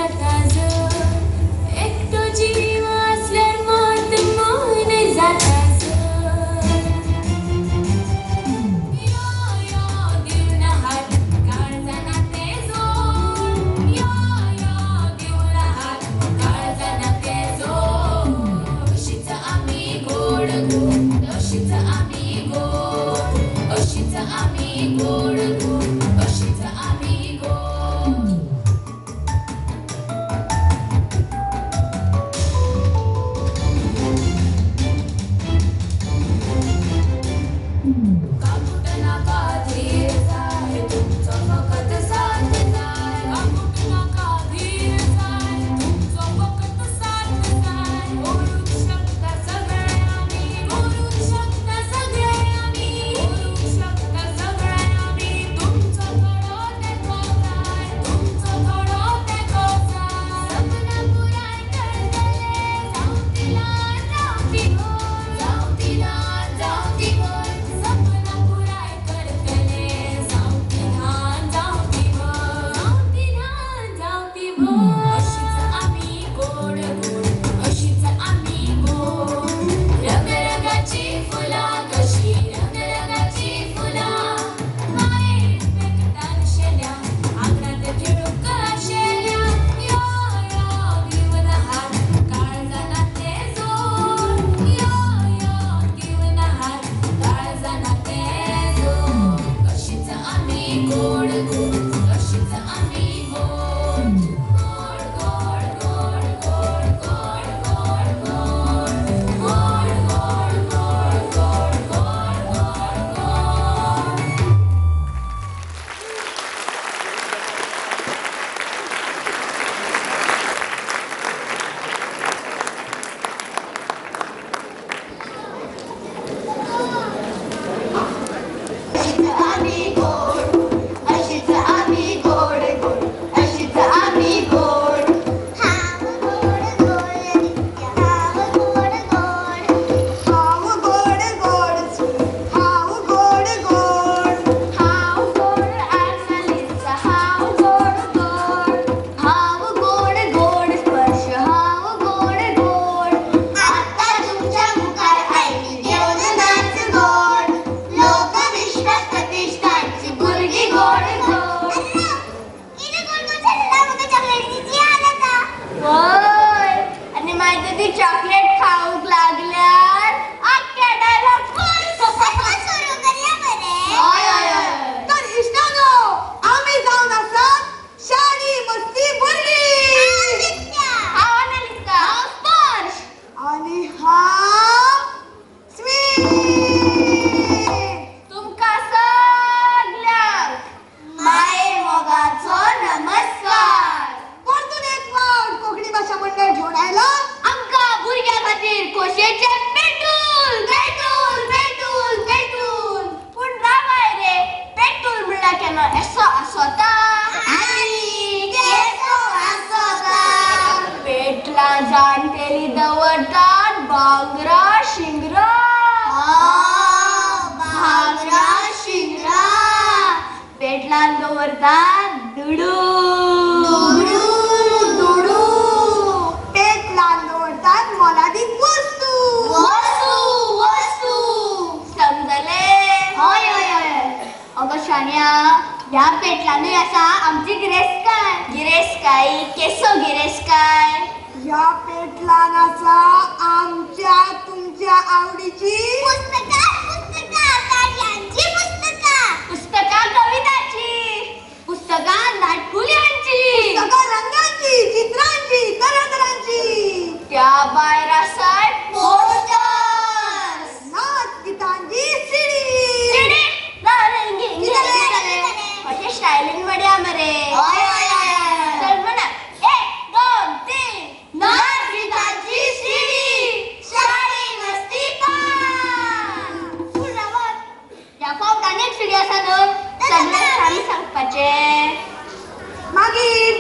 जाता जर एकटो जीव आसल्यार मात मन जाता जर यो यो घेवन हात काळजाना ते जोड यो यो घेवन हात काळजाना ते जोड अशीच आमी गोड गोड अशीच आमी गोड अशीच आमी गोड गोड अशीच आमी गोड. काकूट नाका धीर जाय तुमचो फकत साथ जाय काकूट नाका धीर जाय तुमचो फकत साथ जाय करूंक शकता सगळें आमी करूंक शकता सगळें आमी करूंक शकता सगळें आमी तुमचो थोडो तेंको जाय तुमचो थोडो तेंको जाय सपनां पुराय करतले जावं ती ल्हान जावं ती व्हड जावं ती ल्हान जावं ती व्हड सपनां पुराय करतले जावं ती ल्हान जावं ती व्हड जावं ती ल्हान जावं ती व्हड अशीच आमी गोड गोड अशीच आमी गोड रंगरंगाची फुलां कशी रंगरंगाची फुलां मायेन पेकटान शेल्या आंगणांत खेळूंक आशेल्या यो यो घेवन हात काळजाना ते जोड यो यो घेवन हात काळजाना ते जोड अशीच आमी गोड गोड अशीच आमी गोड गोड गोड गोड गोड गोड गोड गोड गोड गोड गोड गोड गोड गोड गोड. अशीच आमी गोड अशीच आमी गोड गोड अशीच आमी गोड हांव गोड गोड हांव गोड गोड हांव गोड गोड हांव गोड गोड हांव गोड आर्सलीचा हांव गोड गोड हांव गोड गोड स्पर्श हांव गोड गोड आता तुमच्या मुखार आयली घेवन नाच गोड लोकविश्वास प्रतिष्ठानची भुरगीं गोड गोड. कितें गोड गोड जालें ना म्हाका चॉकलेटीची याद येता. वय आनी मागीर ती चॉकलेट खावंक लागल्यार आख्ख्या डायलॉग सुरू करया मरे. हय हय हय. तर इश्टानो आमी जावन आसात शाणी मस्ती भुरगीं हांव अनालिका हांव स्पर्श आनी हांव स्मित. तुमकां सगल्यांक माये मोगाचो नमस्कार. परतून एक फावट कोंकणी भाशा मंडळ घेवन आयला आमकां भुरग्यां खातीर खोशयेचें पेटूल पेटूल पेटूल पेटूल. पूण रावाय रे, पेटूल म्हणल्यार केन्ना येसो आसोता आनी केसो आसोता. पेटलां जाणटेली दवरतात भांगरा शिंगरा भांगरा शिंगरा पेटलां दवरतात दुडू दुडू दुडू पेटलान दवरतात मोलादीक वस्तू वस्तू वस्तू समजले. हय हय हय. अगो शाण्या, ह्या पेटलानूय आसा आमची गिरेस्तकाय. गिरेस्तकाय केसो गिरेस्तकाय. ह्या पेटलान आसा आमच्या तुमच्या आवडीची पुस्तकां पुस्तकां काणयांची पुस्तकां पुस्तकां कविताची पुस्तकां नाटकुल्यांची पुस्तकां रंगांची चित्रांची तरातरांची त्या भायर आसाय पोस्टर्स नाच गितांची सिडी सिडी ना रे, हिंगी, हिंगी, कितें? कशें स्टायलीन बड्या मरे. हय हय हय हय. चल म्हणा 1 2 3 नाच गितांची सिडी शाणी मस्ती पान. पूण रावात, ह्या फावट आनी एक सिडी आसा न्हय सगळ्यांक आमी सांगपाचें. मागीर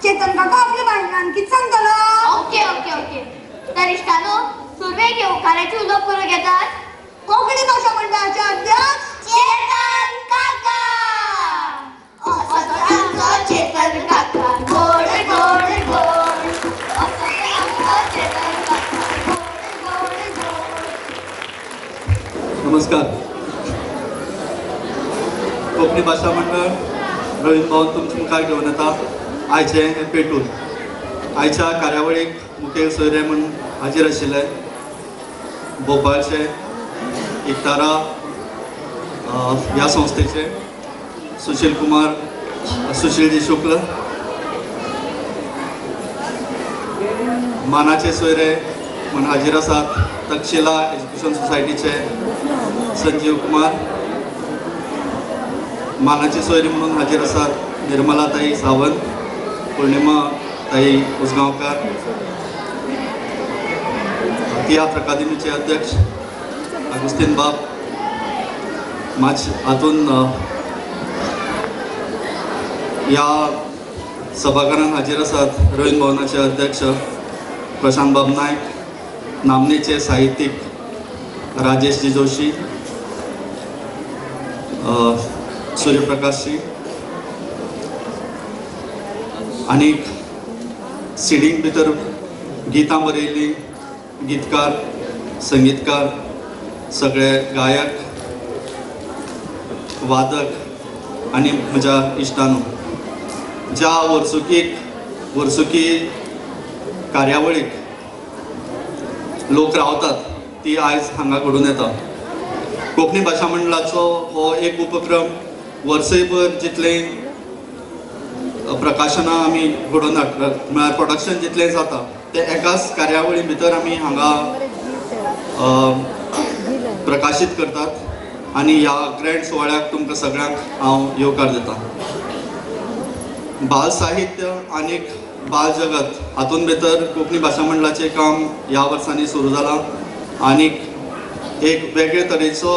चेतन काका आपल्या भाशणान कितें सांगतलो. Okay okay okay. तर इश्टानो सुरवेक येवकाराची उलोवप करूंक घेतात कोंकणी भाशा मंडळाचे अध्यक्ष चेतन काका. असो आमचो चेतन काका गोड गोड. नमस्कार. कोंकणी भाशा मंडळ रवींद्र भवन तुमच्या मुखार घेवन येता आयचें हें पेटूल. आयच्या कार्यावळीक मुखेल सोयरे म्हूण हाजीर आशिल्ले भोपाळचे एकतारा ह्या संस्थेचे सुशील कुमार सुशीलजी शुक्ल, मानाचे सोयरे म्हूण हाजीर आसात तक्षशिला एज्युकेशन सोसायटीचे संजीव कुमार, मानाचे सोयरे म्हणून हाजीर आसात निर्मला ताई सावंत, पूर्णिमा ताई उसगांवकार, तियात्र अकादमीचे अध्यक्ष आगुस्तीन बाब, माच हातून ह्या सभाघरान हाजीर आसात रवींद्र भवनाचे अध्यक्ष प्रशांत बाब नायक, नामनेचे साहित्यीक राजेशजी जोशी, सूर्यप्रकाशजी, आनी सिडींक भितर गितां बरयल्लीं गीतकार, संगीतकार, सगळे गायक, वादक आनी म्हज्या इश्टांनो, ज्या वर्सुकी कार्यावळीक लोक रावतात ती आयज हांगा घडून येता. कोंकणी भाशा मंडळाचो हो एक उपक्रम वर्सयभर जितलें प्रकाशनां आमी घडोवन हाडटात, म्हळ्यार प्रोडक्शन जितलें जाता तें एकाच कार्यावळी भितर आमी हांगा प्रकाशीत करतात आनी ह्या ग्रँड सुवाळ्याक तुमकां सगळ्यांक हांव येवकार दितां. बाल साहित्य आनी बाल जगत हातूंत भितर कोंकणी भाशा मंडळाचें काम ह्या वर्सांनी सुरू जालां आनी एक वेगळे तरेचो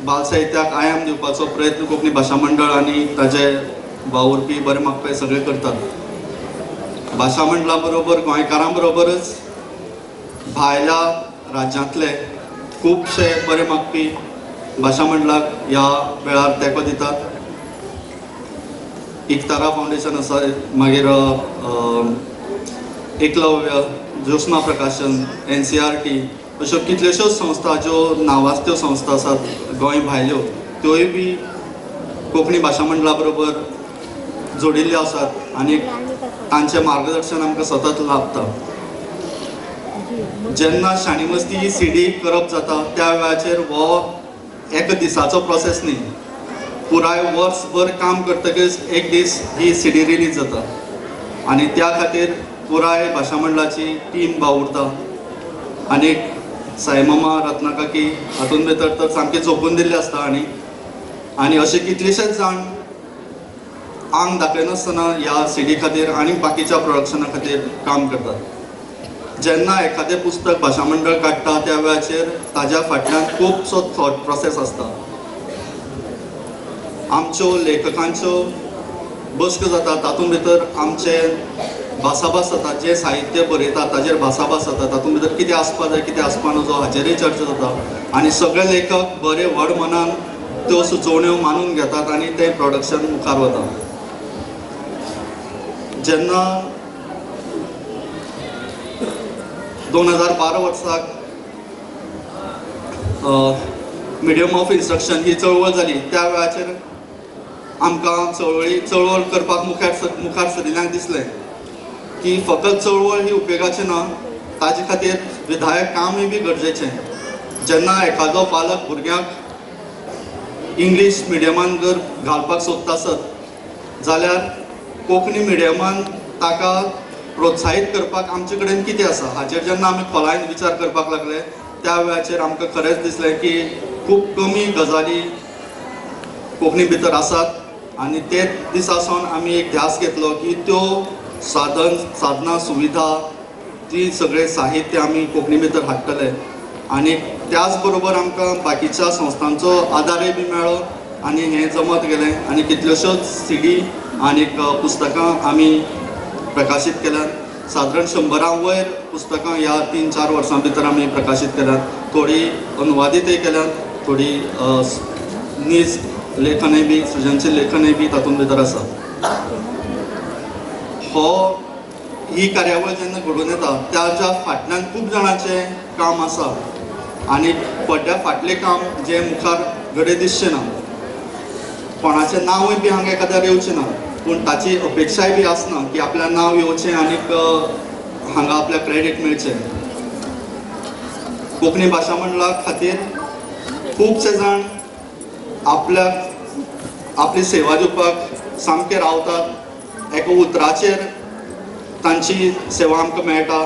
बाल साहित्याक आयाम दिवपाचो प्रयत्न कोंकणी भाशा मंडळ आनी ताजे वावुरपी बरे मागपे सगळे करतात. भाशा मंडळा बरोबर गोंयकारां बरोबरच भायल्या राज्यांतले खुबशे बरे मागपी भाशा मंडळाक ह्या वेळार तेंको दितात. एकतारा फावंडेशन आसा, मागीर एकलव्य, ज्योत्स्ना प्रकाशन, NCERT अश्यो कितल्योश्योच संस्था ज्यो नांवाजत्यो संस्था आसात गोंय भायल्यो त्योय बी कोंकणी भाशा मंडळा बरोबर जोडिल्ल्यो आसात आनी तांचें मार्गदर्शन आमकां सतत लाभता. जेन्ना शाणी मस्ती ही सीडी करप जाता त्या वेळाचेर हो एक दिसाचो प्रोसेस न्ही, पुराय वर्सभर काम करतकीच एक दीस ही सीडी रिलीज जाता आनी त्या खातीर पुराय भाशा मंडळाची टीम वावुरता आनी साईमामा, रत्ना काकी हातूंत भितर तर सामकें झोपून दिल्लें आसता आनी आनी अशे कितलेशेच जाण आंग दाखयनासतना ह्या सीडी खातीर आनी बाकीच्या प्रोडक्शना खातीर काम करतात. जेन्ना एखादें पुस्तक भाशा मंडळ काडटा त्या वेळाचेर ताज्या फाटल्यान खुबसो थॉट प्रोसेस आसता. आमच्यो लेखकांच्यो बसक्यो जाता, तातूंत भितर आमचे भासाभास जाता, जें साहित्य बरयता ताजेर भासाभास जाता, तातूंत भितर कितें आसपा जाय कितें आसपा नजो हाचेरय चर्चा जाता आनी सगळे लेखक बरे व्हड मनान त्यो सुचोवण्यो मानून घेतात आनी तें प्रोडक्शन मुखार वता. जेन्ना 2012 वर्साक मिडियम ऑफ इन्स्ट्रक्शन ही चळवळ जाली त्या वेळाचेर आमकां चळवळ करपाक मुखार सरिल्ल्यांक दिसलें की फकत चळवळ ही उपयोगाची ना, ताजे खातीर विधायक कामूय बी गरजेचें. जेन्ना एखादो पालक भुरग्यांक इंग्लीश मिडियमान जर घालपाक सोदता आसत जाल्यार कोंकणी मिडियमान ताका प्रोत्साहीत करपाक आमचे कडेन कितें आसा हाचेर जेन्ना आमी खोलायेन विचार करपाक लागले त्या वेळाचेर आमकां खरेंच दिसलें की खूब कमी गजाली कोंकणी भितर आसात आनी ते दिसा सावन आमी एक ध्यास घेतलो की त्यो साधनां सुविधा ती सगळें साहित्य आमी कोंकणी भितर हाडटले आनी त्याच बरोबर आमकां बाकीच्या संस्थांचो आदारय बी मेळ्ळो आनी हें जमत गेलें आनी कितल्योश्योच सीडी आनी पुस्तकां आमी प्रकाशीत केल्यात. सादारण 100 वयर पुस्तकां ह्या 3-4 वर्सां भितर आमी प्रकाशीत केल्यात. थोडी अनुवादीतय केल्यात, थोडी नीज लेखनय बी सृजनशील लेखनय बी तातूंत भितर आसा. हो ही कार्यावळ जेन्ना घडून येता त्याच्या फाटल्यान खूब जाणांचें काम आसा. आनी पड्ड्या फाटलें काम जें मुखार घडये दिसचें ना, कोणाचें नांवूय बी हांगा एखाद्यार येवचें ना, पूण ताची अपेक्षाय बी आसना की आपल्या नांव येवचें आनीक हांगा आपल्याक क्रेडीट मेळचें. कोंकणी भाशा मंडळा खातीर खुबशे जाण आपल्याक आपली सेवा दिवपाक सामके रावतात. एका उतराचेर तांची सेवा आमकां मेळटा.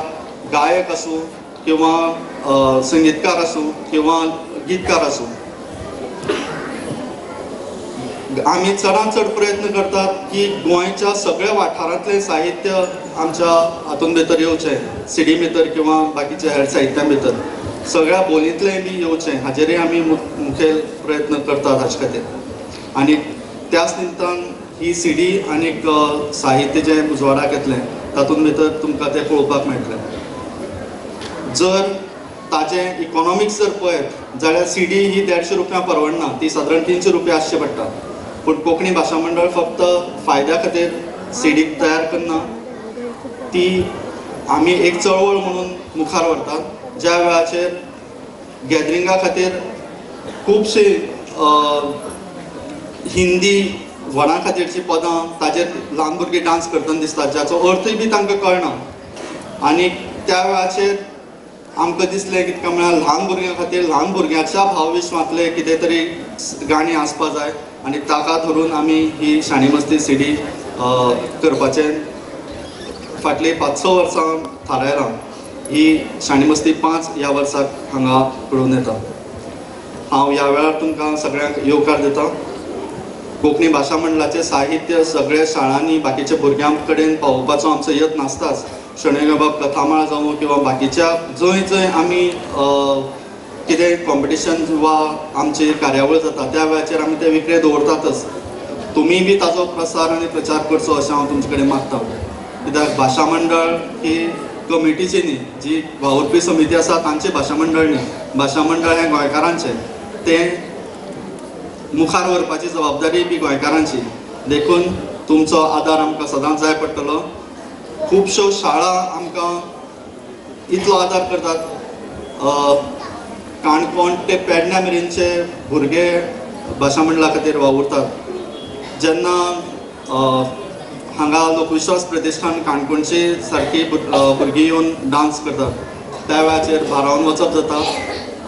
गायक आसूं किंवा संगीतकार आसूं किंवा गीतकार आसूं, आमी चडांत चड प्रयत्न करतात की गोंयच्या सगळ्या वाठारांतलें साहित्य आमच्या हातूंत भितर येवचें, सिडी भितर किंवा बाकीच्या हेर साहित्या भितर सगळ्या बोलींतलें बी येवचें, हाजेरय आमी मुखेल प्रयत्न करतात हाचे खातीर. आनी त्याच निमतान ही सिडी आनीक साहित्य जें उजवाडाक येतलें तातूंत भितर तुमकां तें पळोवपाक मेळटलें. जर ताजें इकॉनॉमिक्स जर पळयत जाल्यार सिडी ही 150 रुपया परवडना, ती सादारण 300 रुपया आसची पडटा. पूण कोंकणी भाशा मंडळ फक्त फायद्या खातीर सिडी तयार करना, ती आमी एक चळवळ म्हणून मुखार व्हरतात. ज्या वेळाचेर गॅदरिंगा खातीर खुबशी हिंदी व्हडां खातीरचीं पदां ताजेर ल्हान भुरगीं डांस करतना दिसतात, जाचो अर्थूय बी तांकां कळना. आनी त्या वेळाचेर आमकां दिसलें कितें म्हळ्यार ल्हान भुरग्यां खातीर ल्हान भुरग्यांच्या भावविश्वांतलें कितें तरी गाणीं आसपा जाय आनी ताका धरून आमी ही शाणी मस्ती सिडी करपाचें फाटलीं 5-6 वर्सां थारायलां. ही शाणी मस्ती 5 ह्या वर्साक हांगा घडोवन येता. हांव ह्या वेळार तुमकां सगळ्यांक येवकार दिता. कोंकणी भाशा मंडळाचें साहित्य सगळ्या शाळांनी बाकीच्या भुरग्यां कडेन पावोवपाचो आमचो यत्न आसताच. शणै गोंयबाब कथामाळ जावं किंवा बाकीच्या जंय जंय आमी कितें कॉम्पिटिशन वा आमची कार्यावळ जाता त्या वेळाचेर आमी ते विकरे दवरतातच. तुमी बी ताजो प्रसार आनी प्रचार करचो अशें हांव तुमचे कडेन मागता. कित्याक भाशा मंडळ ही कमिटीची न्ही, जी वावुरपी समिती आसा तांचें भाशा मंडळ न्ही. भाशा मंडळ हें गोंयकारांचें, तें मुखार व्हरपाची जबाबदारी बी गोंयकारांची. देखून तुमचो आदार आमकां सदांच जाय पडटलो. खुबश्यो शाळा आमकां इतलो आदार करतात. काणकोण ते पेडण्या मेरेनचे भुरगे भाशा मंडळा खातीर वावुरतात. जेन्ना हांगा लोकविश्वास प्रतिश्ठान काणकोणची सारकी भुरगीं येवन डांस करतात त्या वेळाचेर भारावन वचप जाता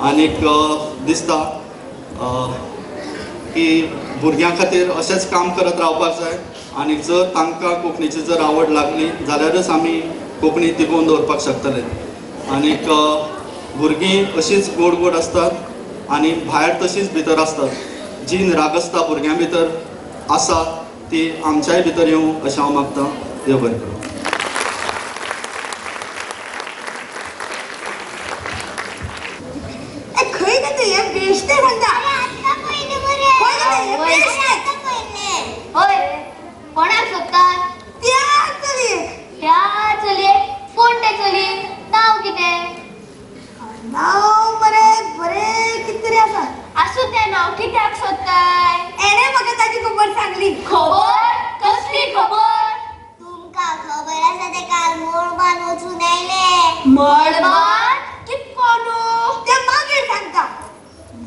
आनीक दिसता की भुरग्यां खातीर अशेंच काम करत रावपाक जाय. आनी जर तांकां कोंकणीची जर आवड लागली जाल्यारच आमी कोंकणी तिगोवन दवरपाक शकतले. आनीक भुरगीं अशींच गोड गोड आसतात आनी भायर तशींच भितर आसतात. जी निरागसता भुरग्यां भितर आसा ती आमच्याय भितर येवं अशें हांव मागतां. देव बरें करूं. कोणाक सोदतात? त्या चलयेक. त्या चलयेक? कोण तें चली? नांव कितें? नांव मरे बरें कितें तरी आसा. आसूं तें नांव, कित्याक सोदताय? एणे म्हाका ताची खबर सांगली. खबर? कसली खबर? तुमकां खबर आसा तें काल मळबान वचून आयलें. मळबान? कितें कोणू? तें मागीर सांगता.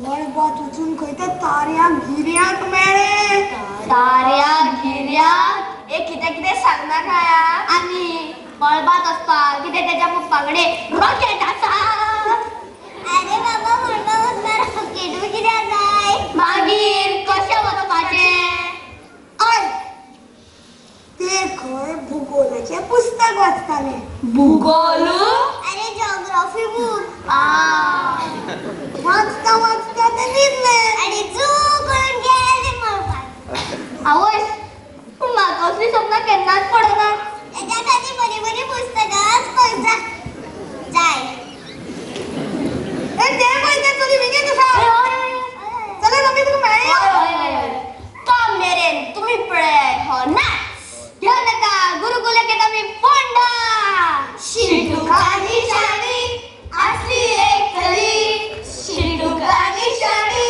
मळबांत वचून खंय त्या ताऱ्यांक गिऱ्यांक मेळ्ळें. ताऱ्यांक गिऱ्यांक? एक कितें कितें सांगनाका. आनी मळबांत वचपाक कितें तेच्या पप्पा कडेन रॉकेट आसा? अरे बाबा, मळबांत वचपाक रॉकेटूय कित्याक जाय? मागीर कशें वचपाचें? आयक, ते खंय भुगोलाचें पुस्तक वाचतालें. भुगोल? अरे जॉग्राफी बूक. वाचता वाचता तें न्हिदलें आनी जू करून गेलें मळबांत. आवयस, पूण म्हाका असलीं सपनां केन्नाच पडना. तेच्या खातीर बरीं बरीं पुस्तकां वाचपाक जाय. तें पळय तें चली बेगीन आसा. चल मम्मी तुका मेळया. तो मेरेन तुमी पळय हो नाच. घेवन येता गुरुकुल अकॅडमी फोंडा. शिटूक आनी शाणी आसली एक चली. शिटूक आनी शाणी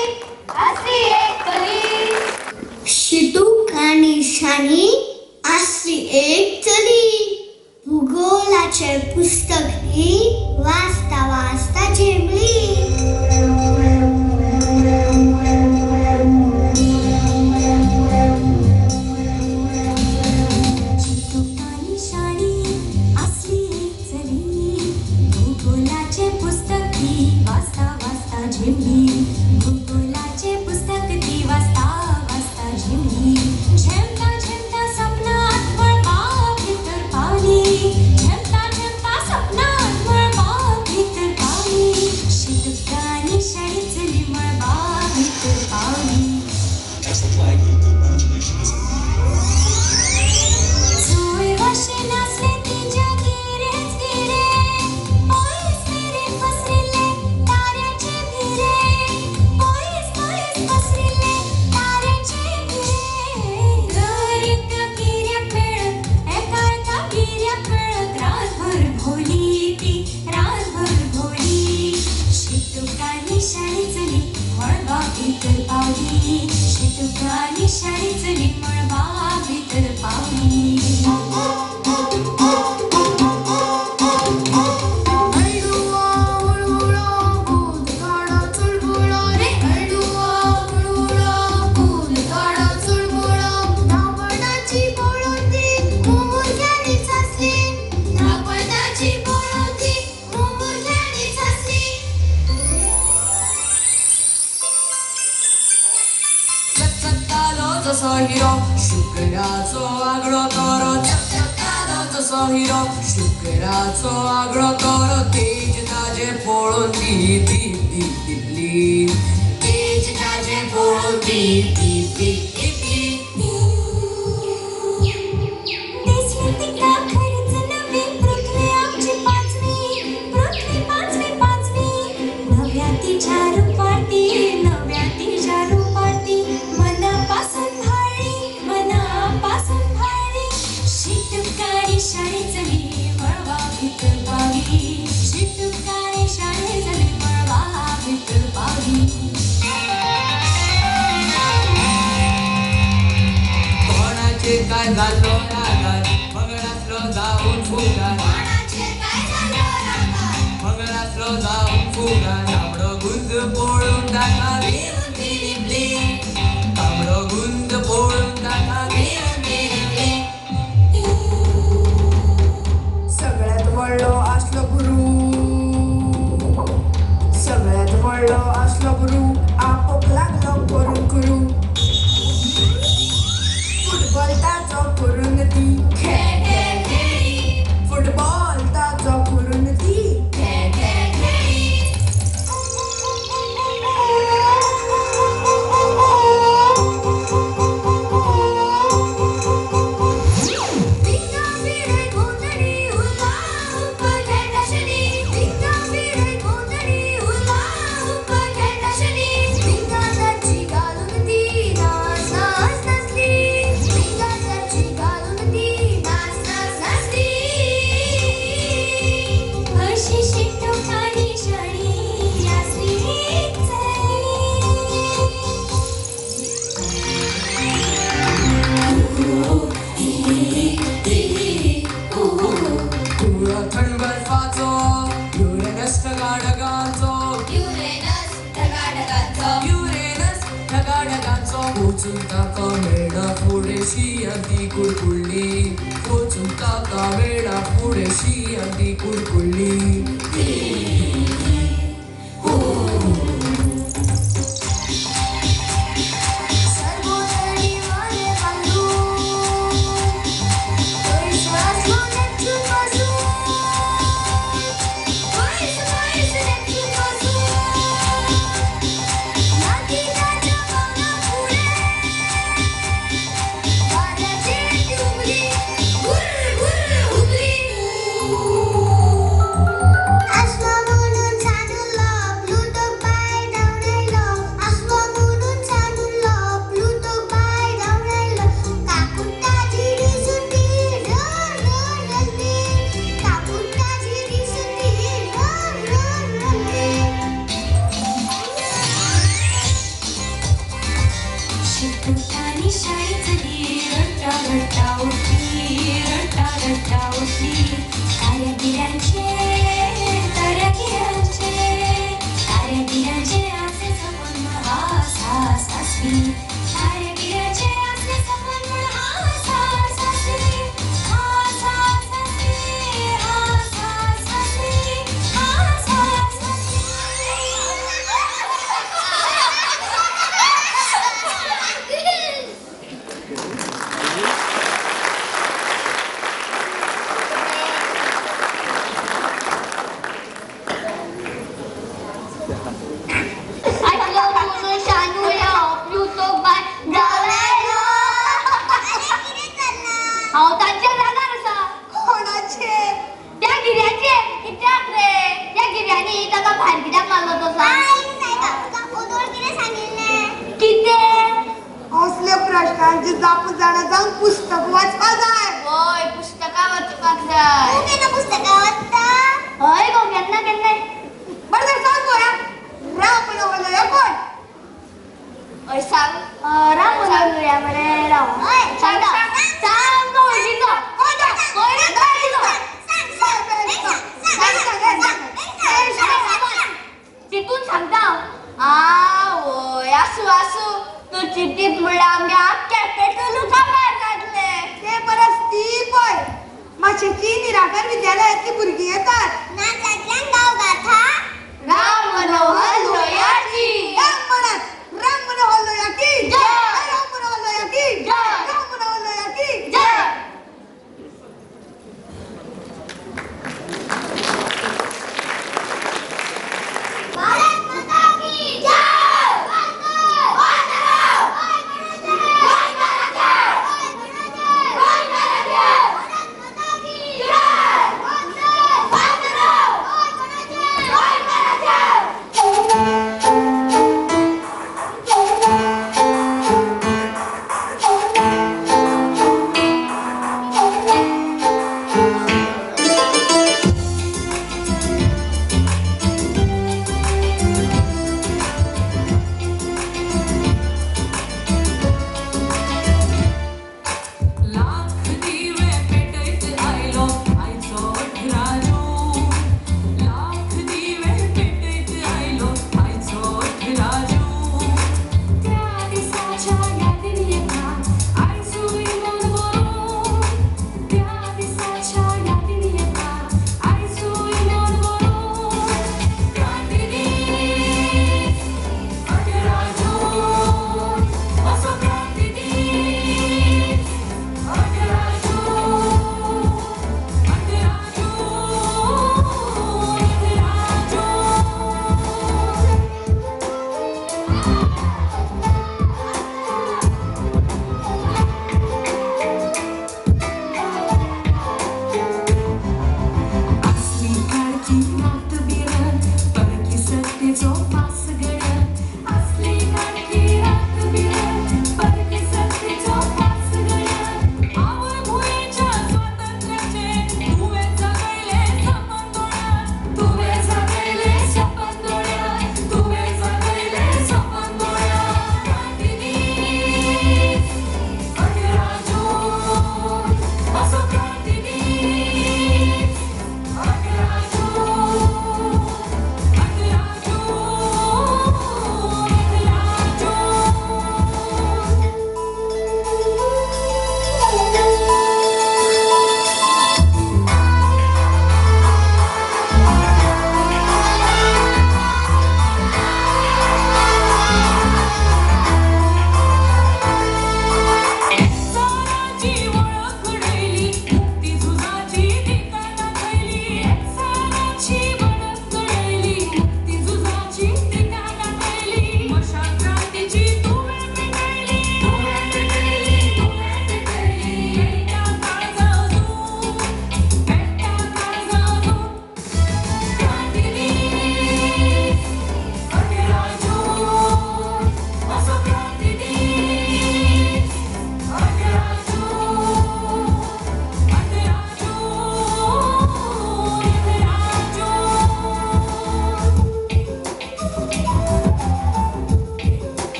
आसली एक चली. शिटूक आनी शाणी आसली एक चली. भुगोलाचें पुस्तक ती वाचता वाचता झेमली. शाळेचली मळबा भितर पावली. जसो हिरो शुक्राचो आगळो तोरो, चकचकतालो जसो हिरो शुक्राचो आगळो तोरो. तेज ताजे पळोवन ती दीप दीप दिपली, तेज ताजे पळोवन ती दीप दीप दिपली. दिसली तिका खरीच नवी पृथ्वी आमची पाचवी, पृथ्वी पाचवी पाचवी. नव्या तिच्या रुपाती, नव्या तिच्या रुपाती मनापासून भाळली, मनापासून भाळली. शिटुकारी शाळेचली मळबा भितर पावली, शिटुकारी शाळेचली मळबा भितर पावली. कोणाचेर काय जाल्लो रागार, मंगळासलो जावन फुगार, मंगळासलो जावन फुगार. तांबडो गुंज पळोवन ताका भिवन ती लिपली, तांबडो गुंज पळोवन ताका भिवन ती लिपली. सगळ्यात व्हडलो आसलो गुरू, सगळ्यात व्हडलो आसलो गुरू, आपोवंक लागलो करून करू. फुटबॉल ताचो करून ती खेळ खेळ खेळी, फुटबॉल ताचो करून ती खेळ खेळ खेळी. विंगा फिरय भोंवतणी हुला हुप्पर खेळटाशनी, विंगा फिरय भोंवतणी हुला हुप्पर खेळटाशनी. विंगा ताची घालून ती नाच नाच नाचली, विंगा ताची घालून ती नाच नाच नाचली. अशी शिटुकारी शाळी आसली चली. कुळो थंड बर्फाचो, युरेनस ढगाढगांचो, युरेनस ढगाढगांचो, युरेनस ढगाढगांचो. वचून ताका मेळना फुडें शियान ती कुडकुडली, वचून ताका मेळना फुडें शियान ती कुडकुडली. सरभोंवतणी वारें बांदून पयस आसलो नॅपच्यून पासून, पयस पयस नॅपच्यून पासून. लागीं ताच्या पावला फुडें वाऱ्याचेर ती हुबली, भुर्र भुर्र हुबली. आसलो म्हणून सांडलो प्लुटोक भायर धांवडायलो, आसलो म्हणून सांडलो प्लुटोक भायर धांवडायलो. काकूट ताजी दिसून ती रड रड रडली, काकूट ताजी दिसून ती रड रड रडली. शिटुकारी शाळेचली रडटा रडटा उठली, रडटा रडटा उठली. ताऱ्या-गिऱ्यांचे, ताऱ्या-गिऱ्यांचे, ताऱ्या-गिऱ्यांचे आसले सपन म्हूण हास हास हासली. ताऱ्या-गिऱ्यांचे आसले सपन म्हूण हास हास हासली, हास हास हासली, हास हास हासली, हास हास हासली. आसलो म्हणून शाणुलो प्लुटोक भायर धांवडायलो. अरे कितें चल्लां? हांव तांच्या रागार आसा. कोणाचेर? त्या गिऱ्याचेर. कित्याक रे? त्या गिऱ्यांनी ताका भायर कित्याक मारलो तो सांग? आई सायबा, तुका ओदोळ कितें सांगिल्लें? कितें? असल्या प्रश्नांची जाप जाणा जावन पुस्तक वाचपा जाय. वय, पुस्तकां वाचपाक जाय. तूं केन्ना पुस्तकां वाचता? हय गो, केन्ना केन्नाय. बरें तर सांग पळोवया, राम मनोहर कोण? हय सांग. राम. सांगूया मरे राव. सांगता सामको वळखीचो. चितून सांगता. आवय आसूं आसूं, तूं चिंतीत म्हणल्यार आमगे आख्खे पेटूल काबार जातले. ते परस ती पळय माशेची निराकार विद्यालयांतली भुरगीं येतात. नाचांतल्यान गांव गाथा राम मनोहर लोहियाची. राम म्हणत राम मनोहर लोहिया की जय. राम मनोहर लोहिया की जय. राम मनोहर लोहिया की जय. भारत माता की जय.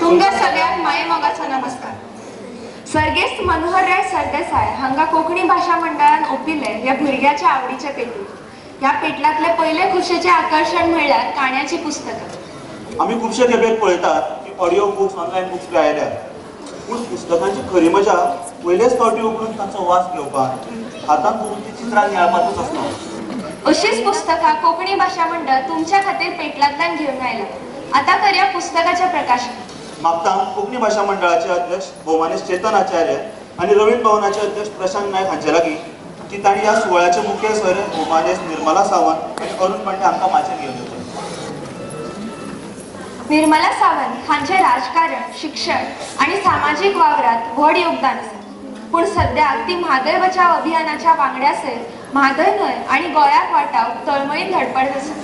तुमकां सगळ्यांक मायेमोगाचो नमस्कार. सर्गेस्त मनोहरराय सरदेसाय हांगा कोंकणी भाशा मंडळान ओपिल्लें ह्या भुरग्याच्या आवडीचें पेटूल. ह्या पेटलांतलें पयलें खुशेचें आकर्शण म्हणल्यार काणयांचीं पुस्तकां. आमी खुबशे खेपेक पळयतात की ऑडियो बुक्स, ऑनलायन बुक्स बी आयल्यात, पूण पुस्तकांची खरी मजा पयलेच फावटी उगडून तांचो वास घेवपाक, हातांत धरून ती चित्रां नियाळपाकूच आसता. अशीच पुस्तकां कोंकणी भाशा मंडळ तुमच्या खातीर पेटलांतल्यान घेवन आयलां. आतां करया पुस्तकाचें प्रकाशन. मागता कोंकणी भाशा मंडळाचे अध्यक्ष भोवमानेस्त चेतन आचार्य आनी रवींद्र भवनाचे अध्यक्ष प्रशांत नायक हांचे लागीं की तांणी ह्या सुवाळ्याचे मुखेल सोयरे भोवमानेस्त निर्मला सावंत आनी अरुण पांडे हांकां माचयेर घेवन येवचें. निर्मला सावंत हांचें राजकारण, शिक्षण आनी सामाजीक वावरांत व्हड योगदान आसा. पूण सद्याक ती म्हादय बचाव अभियानाच्या वांगड्या सयत म्हादय न्हंय आनी गोंयाक वाटावंक तळमळीन धडपडत आसा.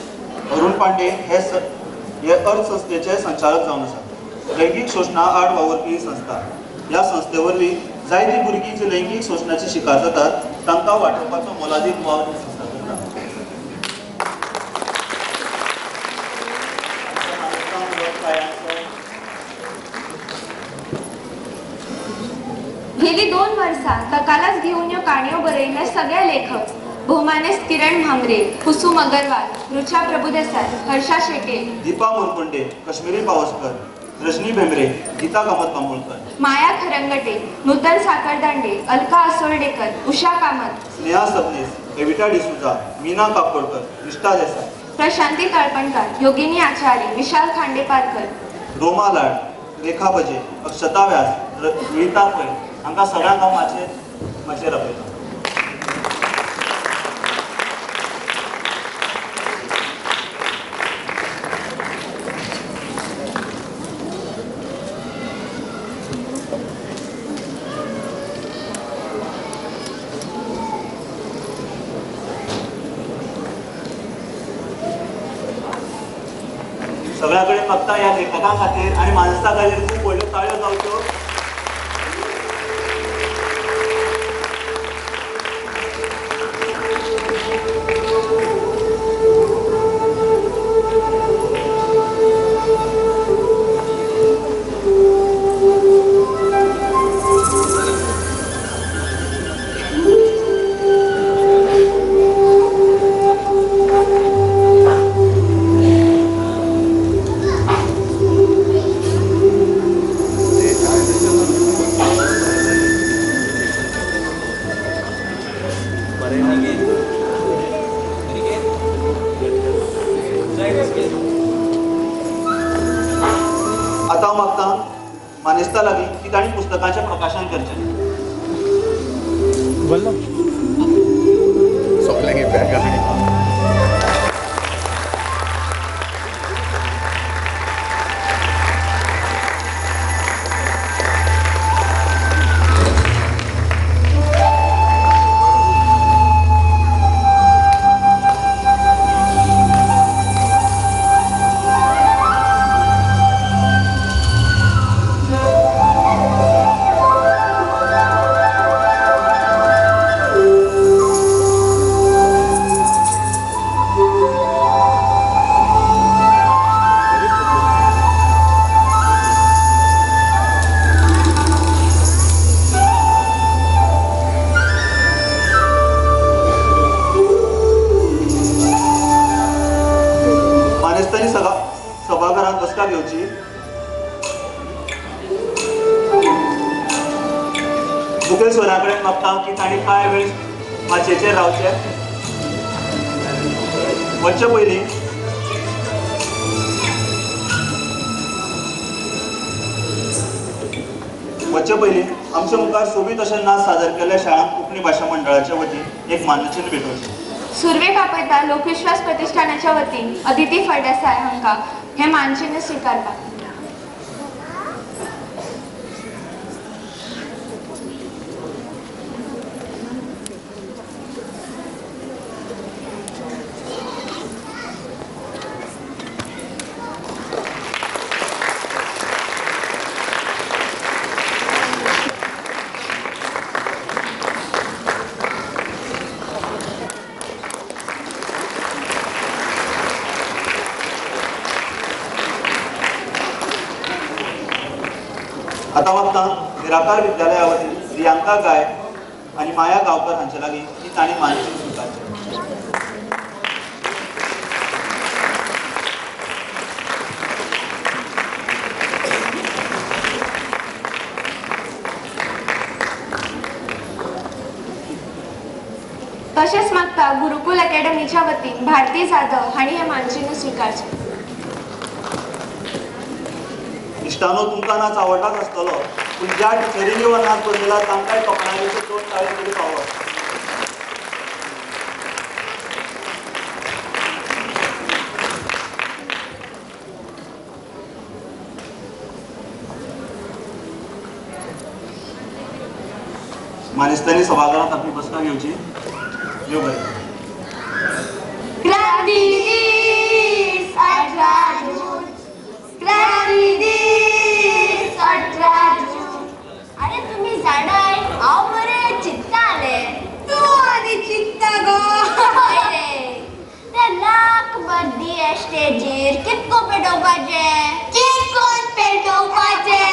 अरुण पांडे हे अर्थ संस्थेचे संचालक जावन आसात. लैंगीक शोशणा आड वावुरपी ही संस्था. ह्या संस्थे वरवीं जायतीं भुरगीं जी लैंगीक शोशणाची शिकार जातात तांकां वाटोवपाचो मोलादीक वावर ही संस्था करता. गेली 2 वर्सां तकालस घेवन ह्यो काणयो बरयिल्ले सगळे लेखक भोवमानेस्त किरण म्हांबरे, कुसूम अगरवाल, रुचा प्रभुदेसाय, हर्षा शेट्ये, दीपा मुरकुंडे, कश्मीरी पावसकर, रजनी भेंब्रे, गीता कामत बांबोळकर, माया खरंगटे, नूतन साखरदांडे, अलका असोळडेकर, उषा कामत, स्नेहा सबनीस, एविटा डिसुजा, मीना काकोडकर, निष्ठा देसाय, प्रशांती तळपणकर, योगिनी आचार्य, विशाल खांडेपारकर, रोमा लाड, रेखा बजे, अक्षता व्यास, ललिता पै हांकां सगळ्यांक हांव माचयेर आपयतां. सगळ्या कडेन फक्त ह्या लेखकां खातीर आनी मानसा खातीर खूब व्हडल्यो ताळयो जावच्यो. आतां हांव मागता मानेस्ता लागीं की तांणी पुस्तकाचें प्रकाशन करचें. सभाघरांत बसका घेवची. मुखेल सोयऱ्यां कडेन मागता की तांणी कांय वेळ माचयेचेर रावचें. वचचे पयलीं आमच्या मुखार सोबीत अशे नाच सादर केल्ल्या शाळांक कोंकणी भाशा मंडळाच्या वतीन एक मानचिन्न भेटोवचें. सुर्वेक आपयता लोकविश्वास प्रतिष्ठानाच्या वतीन अदिती फळदेसाय हांकां हें मानचिन्न स्विकारपाक. आतां मागता निराकार विद्यालया वतीन प्रियांका गाय आनी माया गांवकर हांचे लागीं की तांणी मानचिन्ह स्विकारचें. तशेंच मागता गुरुकुल अकॅडमीच्या वतीन भारती जाधव हांणी हें मानचिन्ह स्विकारचें. इश्टानो, तुमकां नाच आवडटाच आसतलो, पूण ज्या टिचरींनी हो नाच बसयला तांकांय तोखणायेच्यो दोन ताळयो तरी फावो. मानेस्तांनी सभाघरांत आपली बसका घेवची. देव बरें. क्रांती दीस 18 जून, क्रांती दीस 18 जून. अरे तुम्ही जाणाय हांव मरे चिंताले. तूं आनी चिंता गो. हय रे, ते लाख मर्दी स्टेजीर कितको पेटोवपाचें, कितकोन पेटोवपाचें.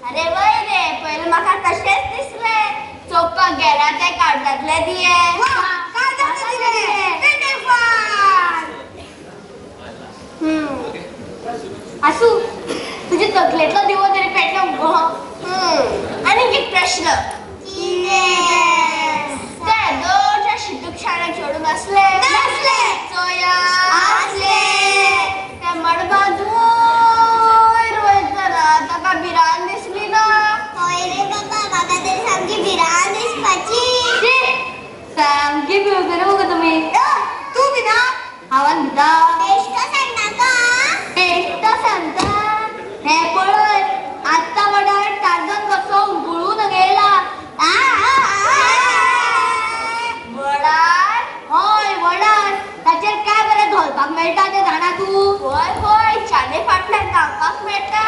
अरे वय रे, पयलीं म्हाका तशेंच दिसलें, चोवपाक गेला ते कागदांतले दिये. आसूं, तुजे तकलेंतलो दिवो तरी पेटलो मुगो. आनीक एक प्रश्न, ते दोनच्या शिटूक शाळेक चेडूं नासलें? नासलें. चोया आसलें. त्या मडबांत वयर वयतना ताका भिरांत दिसली ना? हय रे बाबा, म्हाका तरी सामकी भिरांत दिसपाची. सामकी भिवकरी मुगो तुमी. तूं भिना? हांवान भिता. बेश्टो सांगनाका. बेश्टो सांगता. हें पळय, आत्तां वडार टार्जन कसो हुमकळून गेला. वडार? हय वडार. ताचेर काय बरें धोलपाक मेळटा तें जाणा तूं? हय हय, चाने फाटल्यान धांवपाक मेळटा.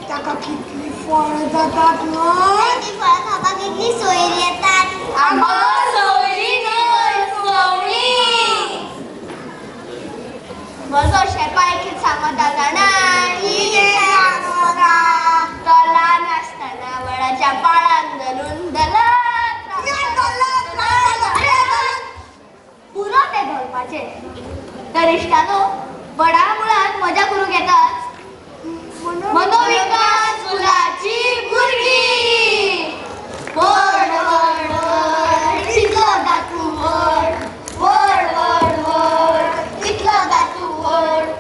ताका कितली फळां जातात न्हय? ती फळां खावपाक कितली सोयरी येतात. आगो सोयरी न्हय, सवणीं. म्हजो शेपाय कितें सांगता जाणाय? कितें सांगता? तो ल्हान आसतना वडाच्या पाळान धरून धरत पुरो तें धरपाचें. तर इश्टानो, वडा मुळांत मजा करूंक येताच. मनोविकास फुलाची भुरगीं. वड वड वड इतलो दातू वड, वड वड वड इतलो दातू वड.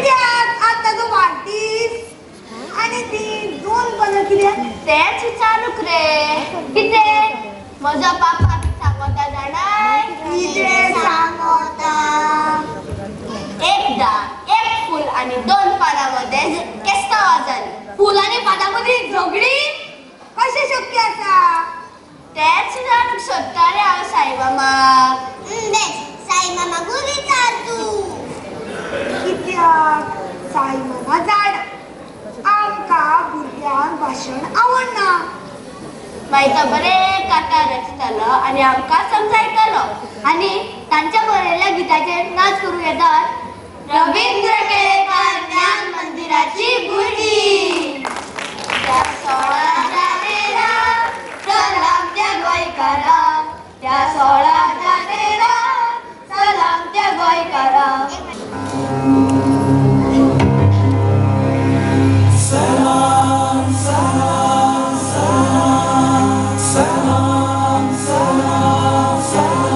कित्याक आज ताजो वाडदीस आनी ती दोन पानां कित्याक? तेच विचारूंक रे. कितें म्हजो पापा सांगता जाणाय? कितें सांगता? एकदा एक फूल आनी दोन पानां मदें केस्तांवां जालीं. फूल आनी पानां मदीं झगडीं कशें शक्य आसा? तेच विचारूंक सोदता रे हांव साईमामाक. बेस साईमामाकूच विचार तूं. कित्याक साईमामा जाणा आमकां भुरग्यांक भाशण आवडना. मागीर तो बरें कांतार रचतलो आनी आमकां समजायतलो आनी तांच्या बरयल्ल्या गिताचेर नाच करूं येतात. रवींद्र केळेकार ज्ञान मंदिराची भुरगीं. त्या 16 जानेरा सलाम त्या गोंयकारा, त्या 16 जानेरा सलाम त्या गोंयकारा. सलाम सलाम सलाम सलाम सलाम सलाम.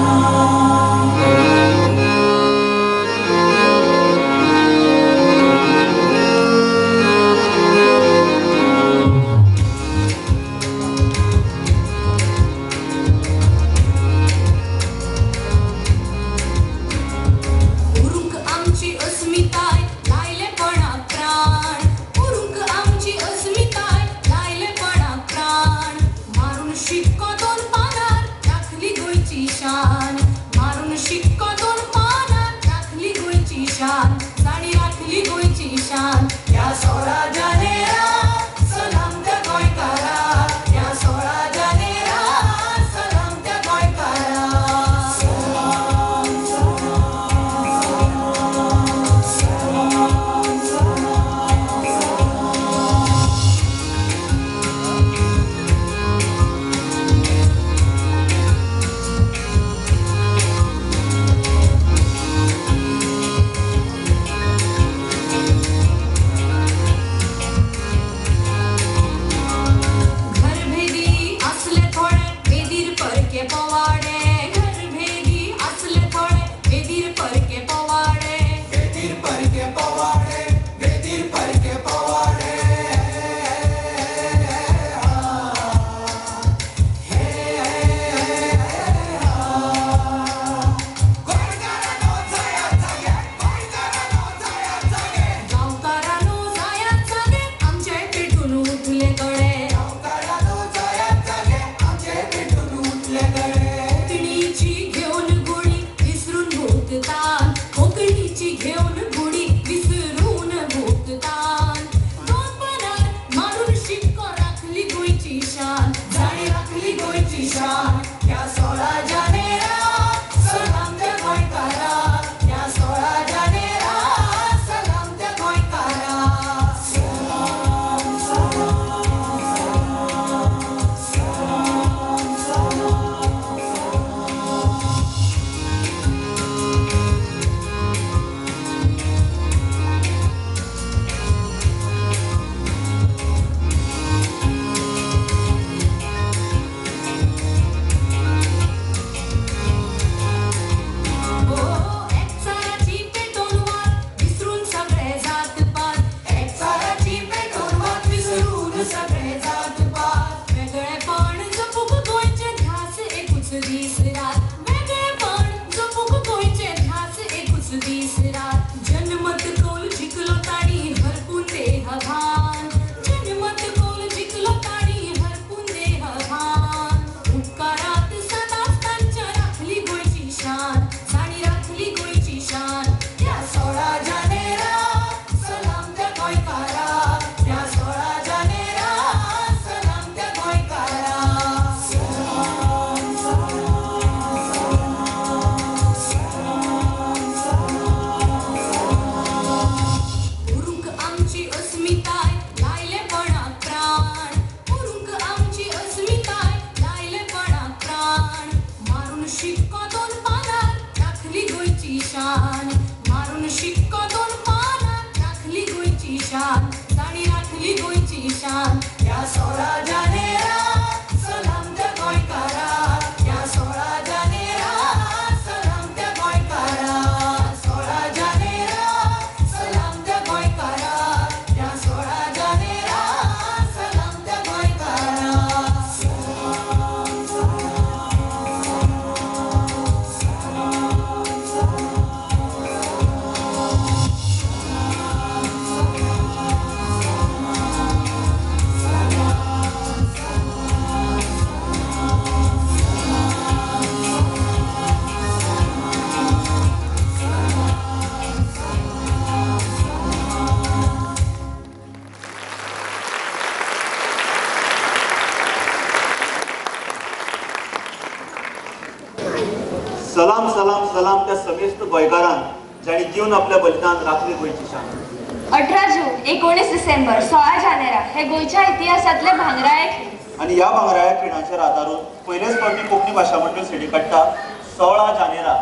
उरूंक आमची अस्मिताय लायलेपणा प्राण, उरूंक आमची अस्मिताय लायलेपणा प्राण. मारून शिक्को दोन पानार राखली गोंयची शान, मारून शिक्को दोन पानार राखली गोंयची शान, जाणी राखली गोंयची शान. ह्या 16 जानेरा सलाम त्या गोंयकारा, ह्या 16 जानेरा सलाम त्या गोंयकारा. सलाम सलाम सलाम सलाम सलाम. घरभेदी असले थोडे वेदीर परके पोवाडे, घरभेदी असले थोडे वेदीर परके पोवाडे. वेदीर परके पवाडे, वेदीर परके पवाडे. गोंयकारांनो जायात जागे, गोंयकारांनो जायात जागे, गांवकारांनो जायात जागे आमचे पेटून उठले गळे, गांवकारांनो जायात जागे आमचे पेटून उठले गळे. कोंकणीची घेवन गुडी विसरून भोंवतान, कोंकणीची घेवन गुडी विसरून सलाम सलाम त्या समेस्त गोंयकारांक जांणी दिवन आपल्या बलिदान राखली गोंयची शान. 18 जून 19 डिसेंबर 16 जानेरा हे गोंयच्या इतिहासांतले भांगराळे खीण. आनी ह्या भांगराळ्या खिणाचेर आदारून पयलेच फावटी कोंकणी भाशा मंडळ सीडी काडटा 16 जानेरा.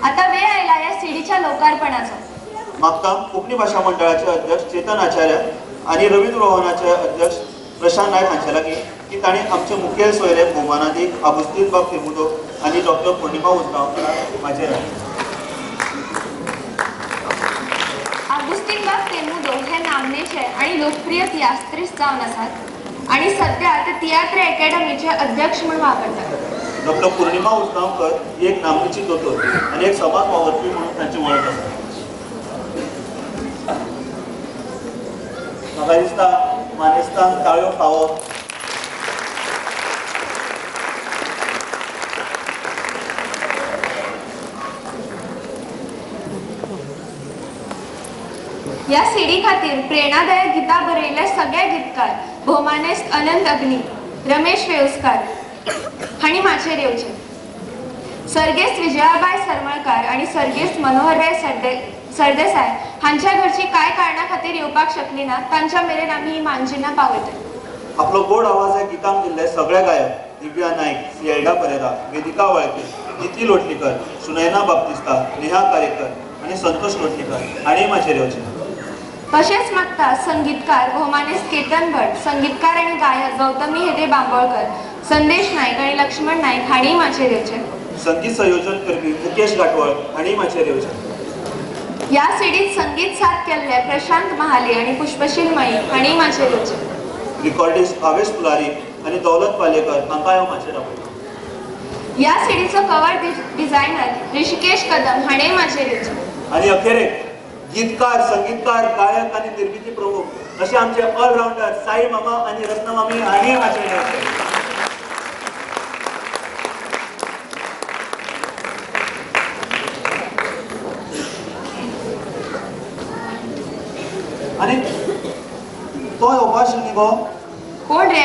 आता वेळ आयला ह्या सीडीच्या लोकार्पणाचो. मागता कोंकणी भाशा मंडळाचे अध्यक्ष चेतन आचार्य आनी रवींद्र भवनाचे अध्यक्ष प्रशांत नायक हांचे लागीं की तांणी आमचे मुखेल सोयरे भोवमानादीक आगुस्तीन बाब तेमुदो आनी डॉक्टर पूर्णिमा उसगांवकर म्हाजेर. आगुस्तीन बाब तेमुदो हे नामनेचे आनी लोकप्रिय तियात्रिस्त जावन आसात आनी सद्या ते तियात्र एकेडमीचे अध्यक्ष म्हूण वावरतात. डॉक्टर पूर्णिमा उसगांवकर ही एक नामनेची दोतोर आनी एक समाज वावुरपी म्हणून तांची वळख आसा. म्हाका दिसता मानेस्तांक ताळयो फावो. ह्या सीडी खातीर प्रेरणादायक गितां बरयल्ले सगळे गीतकार भोवमानेस्त अनंत अग्नी, रमेश वेळुस्कार हांणी माचयेर येवचे. सर्गेस्त विजयाबाय सरमळकार आनी सर्गेस्त मनोहरराय सरदेसाय हांच्या घरची कांय कारणां खातीर येवपाक शकली ना, तांच्या मेरेन आमी ही मानचिन्नां पावयतात. आपलो गोड आवाज ह्या गितांक दिल्ले सगळे गायक दिव्या नायक, सिएल्डा परेरा, वेदिका वाळके, निती लोटलीकर, सुनयना बाप्तिस्ता, नेहा कारेकर आनी संतोष लोटलीकर हांणी माचयेर येवचे. तशेंच मागता संगीतकार भोवमानेस्त केतन भट, संगीतकार आनी गायक गौतमी हेदे बांबोळकर, संदेश नायक आनी लक्ष्मण नायक हांणी माचयेर येवचे. संगीत संयोजन करपी मुकेश गाठवळ हांणी माचयेर येवचे. ह्या सीडीत संगीत साथ केल्ले प्रशांत महाले आनी पुष्पशील मळी हांणी माचयेर येवचे. रिकॉर्डिस्ट भावेश फुलारी आनी दौलत पालेकर हांकां हांव माचयेर आपयतां. ह्या सीडीचो कवर डिझायनर ऋषिकेश कदम हांणी माचयेर येवचे. आनी अखेरेक गीतकार, संगीतकार, गायक आनी निर्मिती प्रमुख अशे आमचे ऑलरावंडर साई मामा आनी रत्ना मामी हांणी माचयेर येवचे. आनी तो येवपा आशिल्लो न्ही गो. कोण रे?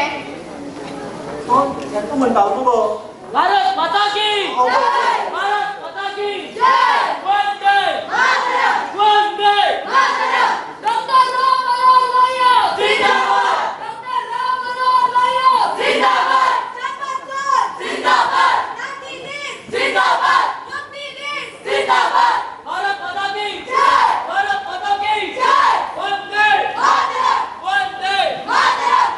तो ताका म्हणटा न्हू गो. भारत माता की जय! भारत माता की जय! वंदे मातरम! वंदे मातरम! डॉक्टर राम मनोहर लोहिया जिंदाबाद! डॉक्टर राम मनोहर लोहिया जिंदाबाद! सावरकर जिंदाबाद! गांधी जिंदाबाद! मोदी जिंदाबाद! भारत माता की जय! भारत माता की जय! वंदे मातरम! वंदे मातरम!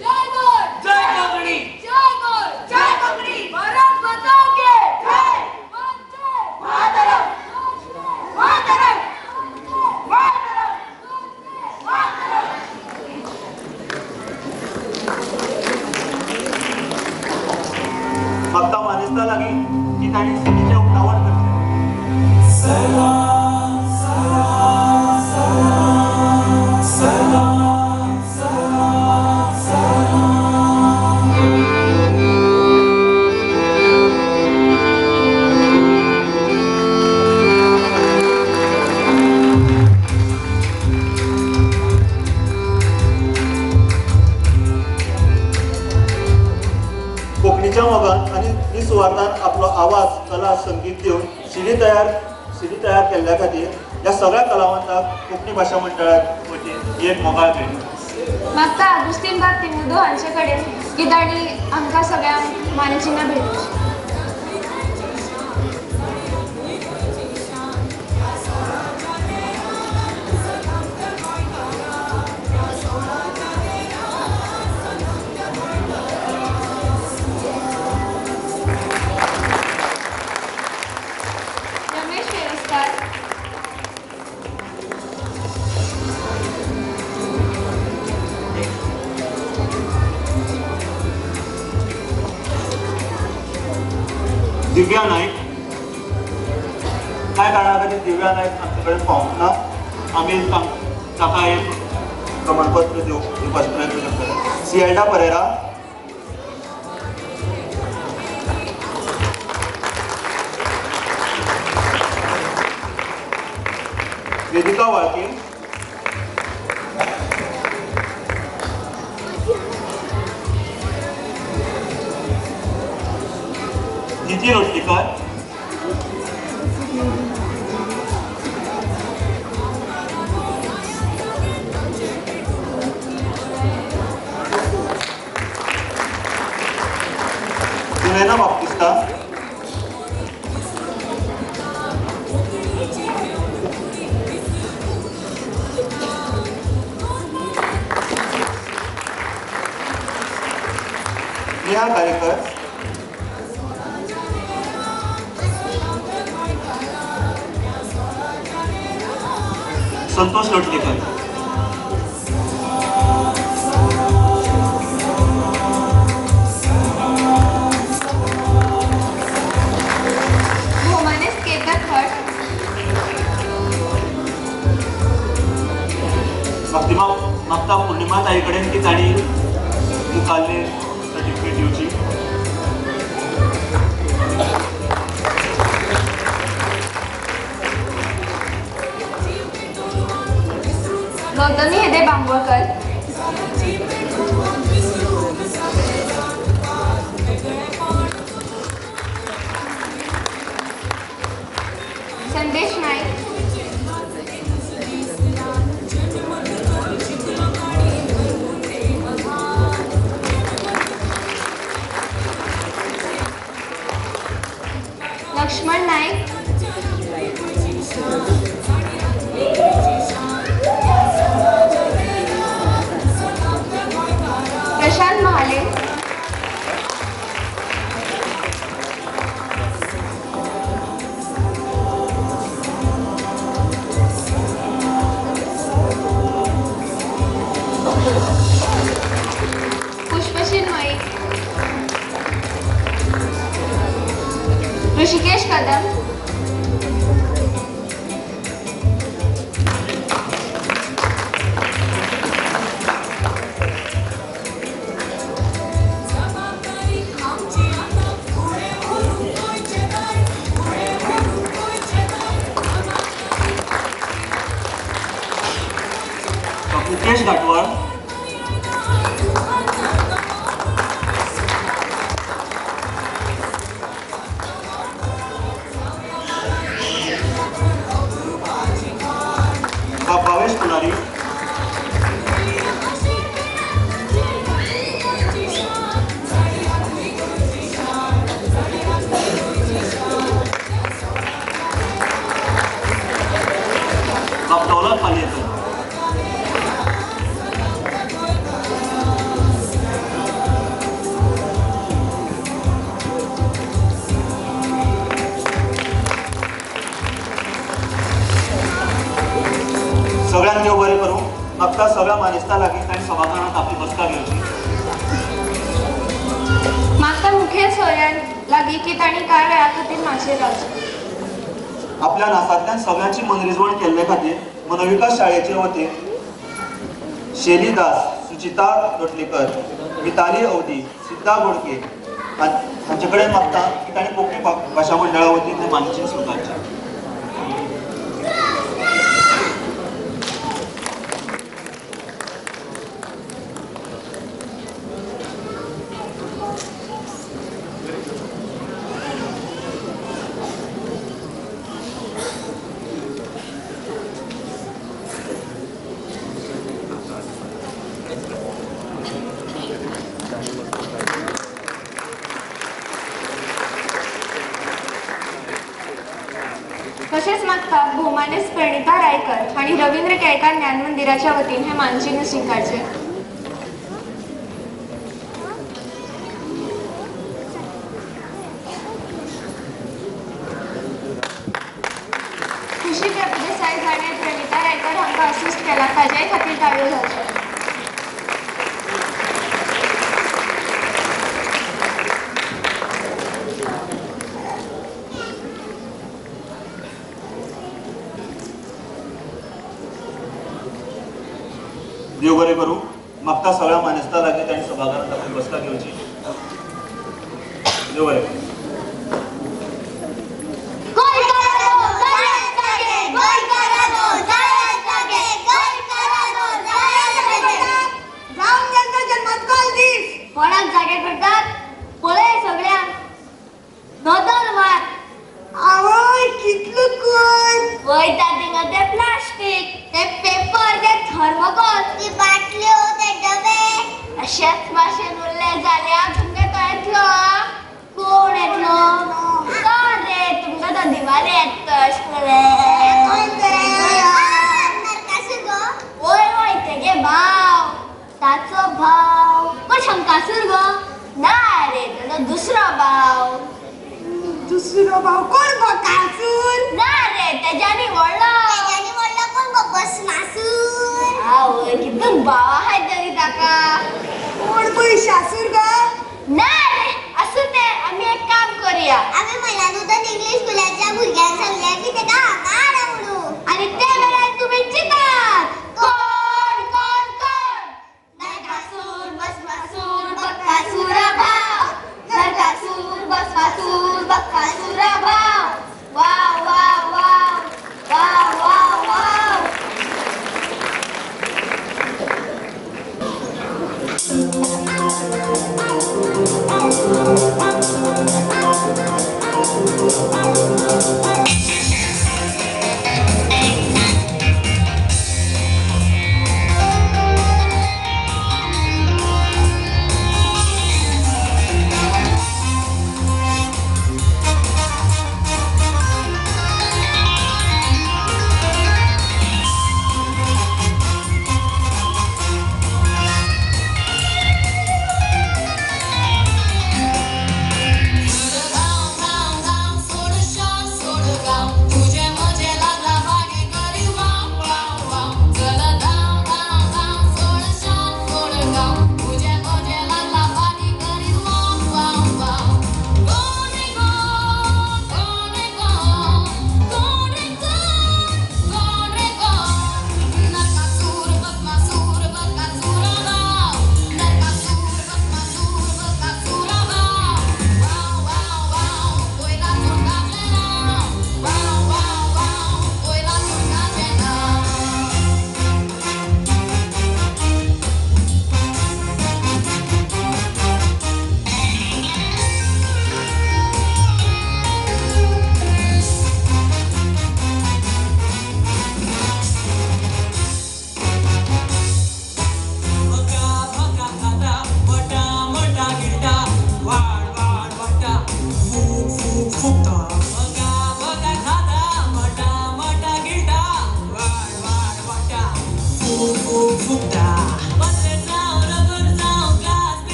जय गोर! जय कोंकणी! जय गोर! जय कोंकणी! भारत माता की जय! वंदे मातरम! मातरम! मातरम! मातरम! मागता मानेस्ता लागीं की तांणी सीडीचें उक्तावण करचें. कोंकणीच्या मोगान आनी निसुवार्थान आपलो आवाज, कला, संगीत दिवन सीडी तयार केल्ल्या खातीर ह्या सगळ्या कलावंताक कोंकणी भाशा मंडळाक वतीन ही एक मोगाळ भेट. मागता आगुस्तीन बाब तेमुदो हांचे कडेन की तांणी आमकां सगळ्यांक मानचिन्नां भेटोवचीं. रमेश वेळुस्कार, दिव्या नायक. कांय कारणा खातीर दिव्या नायक आमचे कडेन पावूंक ना. आमी ताका एक प्रमाणपत्र दिवपाचो प्रयत्न करतले. सिएल्डा परेरा, वेदिका वाळके, निती लोटलीकर, स्नेहा कारेकर, संतोष लोटलेकर. भोमानेस केतन भट, मागता पूर्णिमा ताई कडेन की तांणी मुखाल्ले सर्टिफिकेट दिवची. गौतमी हेदे बांबोळकर, संदेश नाईक, लक्ष्मण नाईक, प्रशांत महाले, पुष्पशील मळीक, ऋषिकेश कदम, मुकेश घाटवळ, भावेश पुलारी, दौलत पालयेकर. सगळ्यांक देव बरें करूं. म्हाका सगळ्या मानेस्तां लागीं तांणी सभाघरांत आपली बसका घेवची. मागता मुखेल सोयऱ्यां लागीं की तांणी कांय वेळा खातीर माचयेर रावचें. आपल्या नासांतल्यान सगळ्यांची मनरिजवण केल्ले खातीर मनोविकास शाळेचे वतीन शेली दास, सुचिता लोटलीकर, मिताली अवधी, सिद्धा गोडके हांचे कडेन मागता की तांणी कोंकणी भाशा मंडळा वतीन ते मानचिन्ह स्विकारचें. तशेंच मागता भोवमानेस प्रणिता रायकर आनी रवींद्र केळकार ज्ञान मंदिराच्या वतीन हे मानचिन्ह स्विकारचें. खुशी प्रभुदेसाय जाणें प्रणिता रायकर हांकां असिस्ट केला ताच्याय खातीर टाळयो जावच्यो. देव बरें करूं. मागता सगळ्या मानेस्तां लागीं तांणी सभाघरांत आपली बसका घेवची. देव बरें करूं. कोणाक जागे करतात पळय सगळ्यांक नदर मार. आवय कितलो कोण वयता थिंगा ते प्लास्टीक, ते पेपर, ते थर्मोकोल, ती बाटल्यो, ते डबे. अशेच भाशेन उरले जाल्यार तुमकां तो येतलो. कोण येतलो? कोण रे तुमकां तो दिवाले येता अशें वय वय तेगे भाव, ताचो भाव कोण शंकासूर गो? ना रे. तेजो दुसरो भाव. दुसरो भाव कोण बकासूर? ना रे, तेज्यानी व्हडलो. तेज्यानी व्हडलो कोण गो? भस्मासूर. आवय, कितून भाव आहाय तरी ताका. कोण महिषासूर गो? ना रे, आसूं तें, आमी एक काम करुया. आमी महिला नूतन इंग्लीश स्कुलाच्या भुरग्यांक सांगल्या की तेका हांगा हाडा म्हणून. आनी ते वेळार तुमी चिंतात कोण कोण कोण? नरकासूर भस्मासूर बकासूरा भाव, नरकासूर भस्मासूर बकासूरा भाव. वा वा वा वा वा वा. Wow, wow.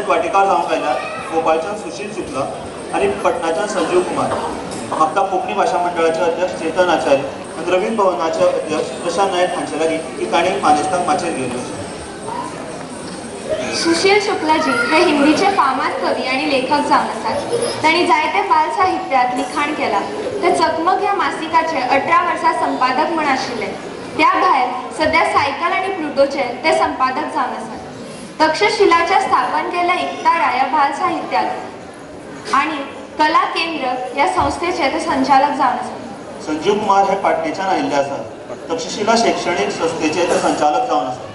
तशेंच वाटेकार जावंक आयल्यात भोपाळच्यान सुशील शुक्ला आनी पटनाच्यान संजीव कुमार. म्हाका कोंकणी भाशा मंडळाचे अध्यक्ष चेतन आचार्य आनी रवींद्र भवनाचे अध्यक्ष प्रशांत नायक हांचे लागीं ही काणी मानेस्तांक माचयेर घेवन येवची. सुशील शुक्लाजी हे हिंदीचे फामाद कवी आनी लेखक जावन आसात. तांणी जायते बाल साहित्यांत लिखाण केलां. ते चकमक ह्या मासिकाचे 18 वर्सां संपादक म्हूण आशिल्ले. त्या भायर सद्या सायकल आनी प्लुटोचे ते संपादक जावन आसात. तक्षशिलाच्या स्थापन केल्ल्या इकतारा ह्या बाल साहित्यांत आनी कला केंद्र ह्या संस्थेचे ते संचालक जावन आसात. संजीव कुमार हे पाटणेच्यान आयिल्ले आसात. तक्षशिला शैक्षणीक संस्थेचे ते संचालक जावन आसात.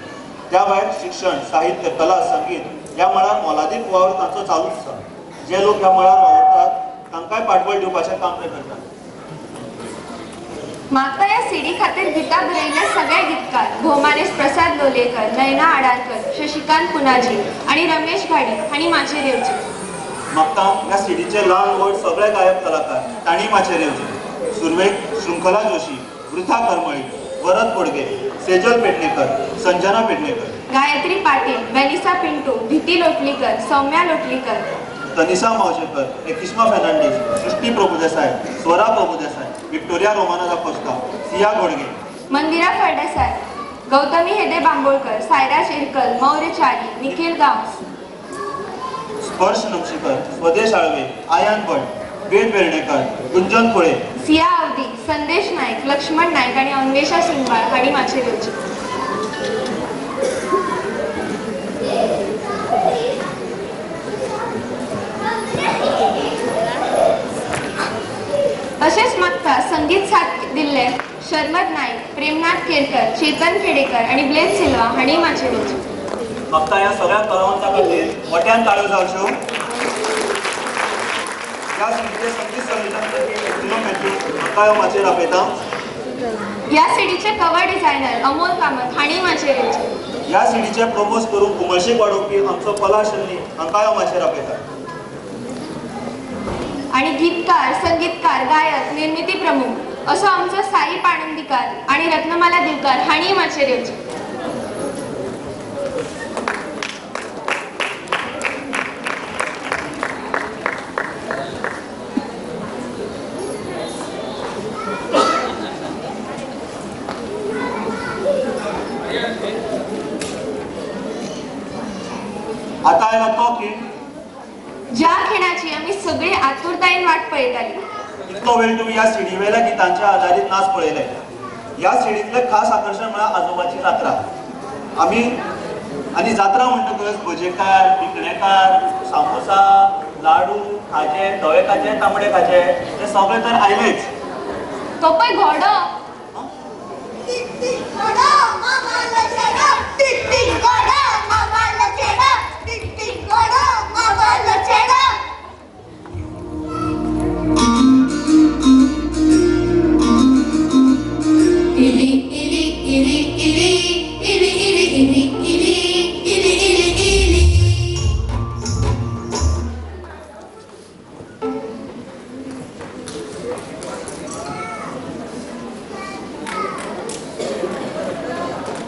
त्या भायर शिक्षण, साहित्य, कला, संगीत ह्या मळार मोलादीक वावर तांचो चालूच आसा. जे लोक ह्या मळार वावुरतात तांकांय पाठबळ दिवपाचें काम ते करतात. म्हाका ह्या सीडी खातीर गितां बरयल्ले सगळे गीतकार भोवमानेस्त प्रसाद लोलयेकर, नयना आडारकर, शशिकांत पुनाजी आनी रमेश घाडी हांणी माचयेर येवचे. म्हाका ह्या सीडीचे ल्हान व्हड सगळे गायक कलाकार तांणी माचयेर येवचे. सुरवेक शृंखला जोशी, वृथा करमळी, वरद बोडगे, सेजल पेडणेकर, संजना पेडणेकर, गायत्री पाटील, बेनिसा पिंटो, भीती लोटलीकर, सौम्या लोटलीकर, तनिषा मावशेकर, एकिश्मा फेर्नांडीस, सृष्टी प्रभुदेसाय, स्वरा प्रभुदेसाय, विक्टोरिया रोमाना दा कोस्ता, सिया गोडगे, मंदिरा फळदेसाय, गौतमी हेदे बांबोळकर, सायराज इरकल, मौर्य चारी, निखिल गांवस, स्पर्श नमशीकर, स्वदेश आळवे, आयान भट, वेद वेर्णेकर, गुंजन कोळे, सिया अवधी, संदेश नायक, लक्ष्मण नायक आनी अन्वेषा सिंगबाळ हांणी माचयेर येवचे. तशेंच म्हाका संगीत साथ दिल्ले शर्मद नायक, प्रेमनाथ केरकर, चेतन खेडेकर आनी ब्लेद सिल्वा हांणी माचयेर येवचे. म्हाका ह्या सगळ्या कलावंतां खातीर मोट्यान ताळयो जावच्यो. ह्या सिडीचे संगीत संयोजन करपी एंजिलो मॅथ्यू हांकां हांव माचयेर आपयतां. ह्या सिडीचे कवर डिझायनर अमोल कामत हांणी माचयेर येवचे. ह्या सिडीचे प्रमोज करून उमळशीक वाडोवपी आमचो पलाश शन्नी हांकां हांव माचयेर आपयतां. आनी गीतकार, संगीतकार, गायक, निर्मिती प्रमुख असो आमचो साई पाणंदीकार आनी रत्नमाला दिवकार हांणी माचयेर येवचे. आता आयला तो खीण ज्या खिणाची आमी सगळी आतुरतायेन वाट पळयताली. इतलो वेळ तुमी ह्या सिडी वयल्या गितांच्या आदारीत नाच पळयले. ह्या सिडींतलें खास आकर्शण म्हळ्यार आजोबाची जात्रा. आमी आनी जात्रा म्हणटकच भजेकार, बिकणेकार, सामोसा, लाडू, खाजें, धवे खाजें, तांबडे खाजें हे सगळे तर आयलेच. तो पळय घोडो.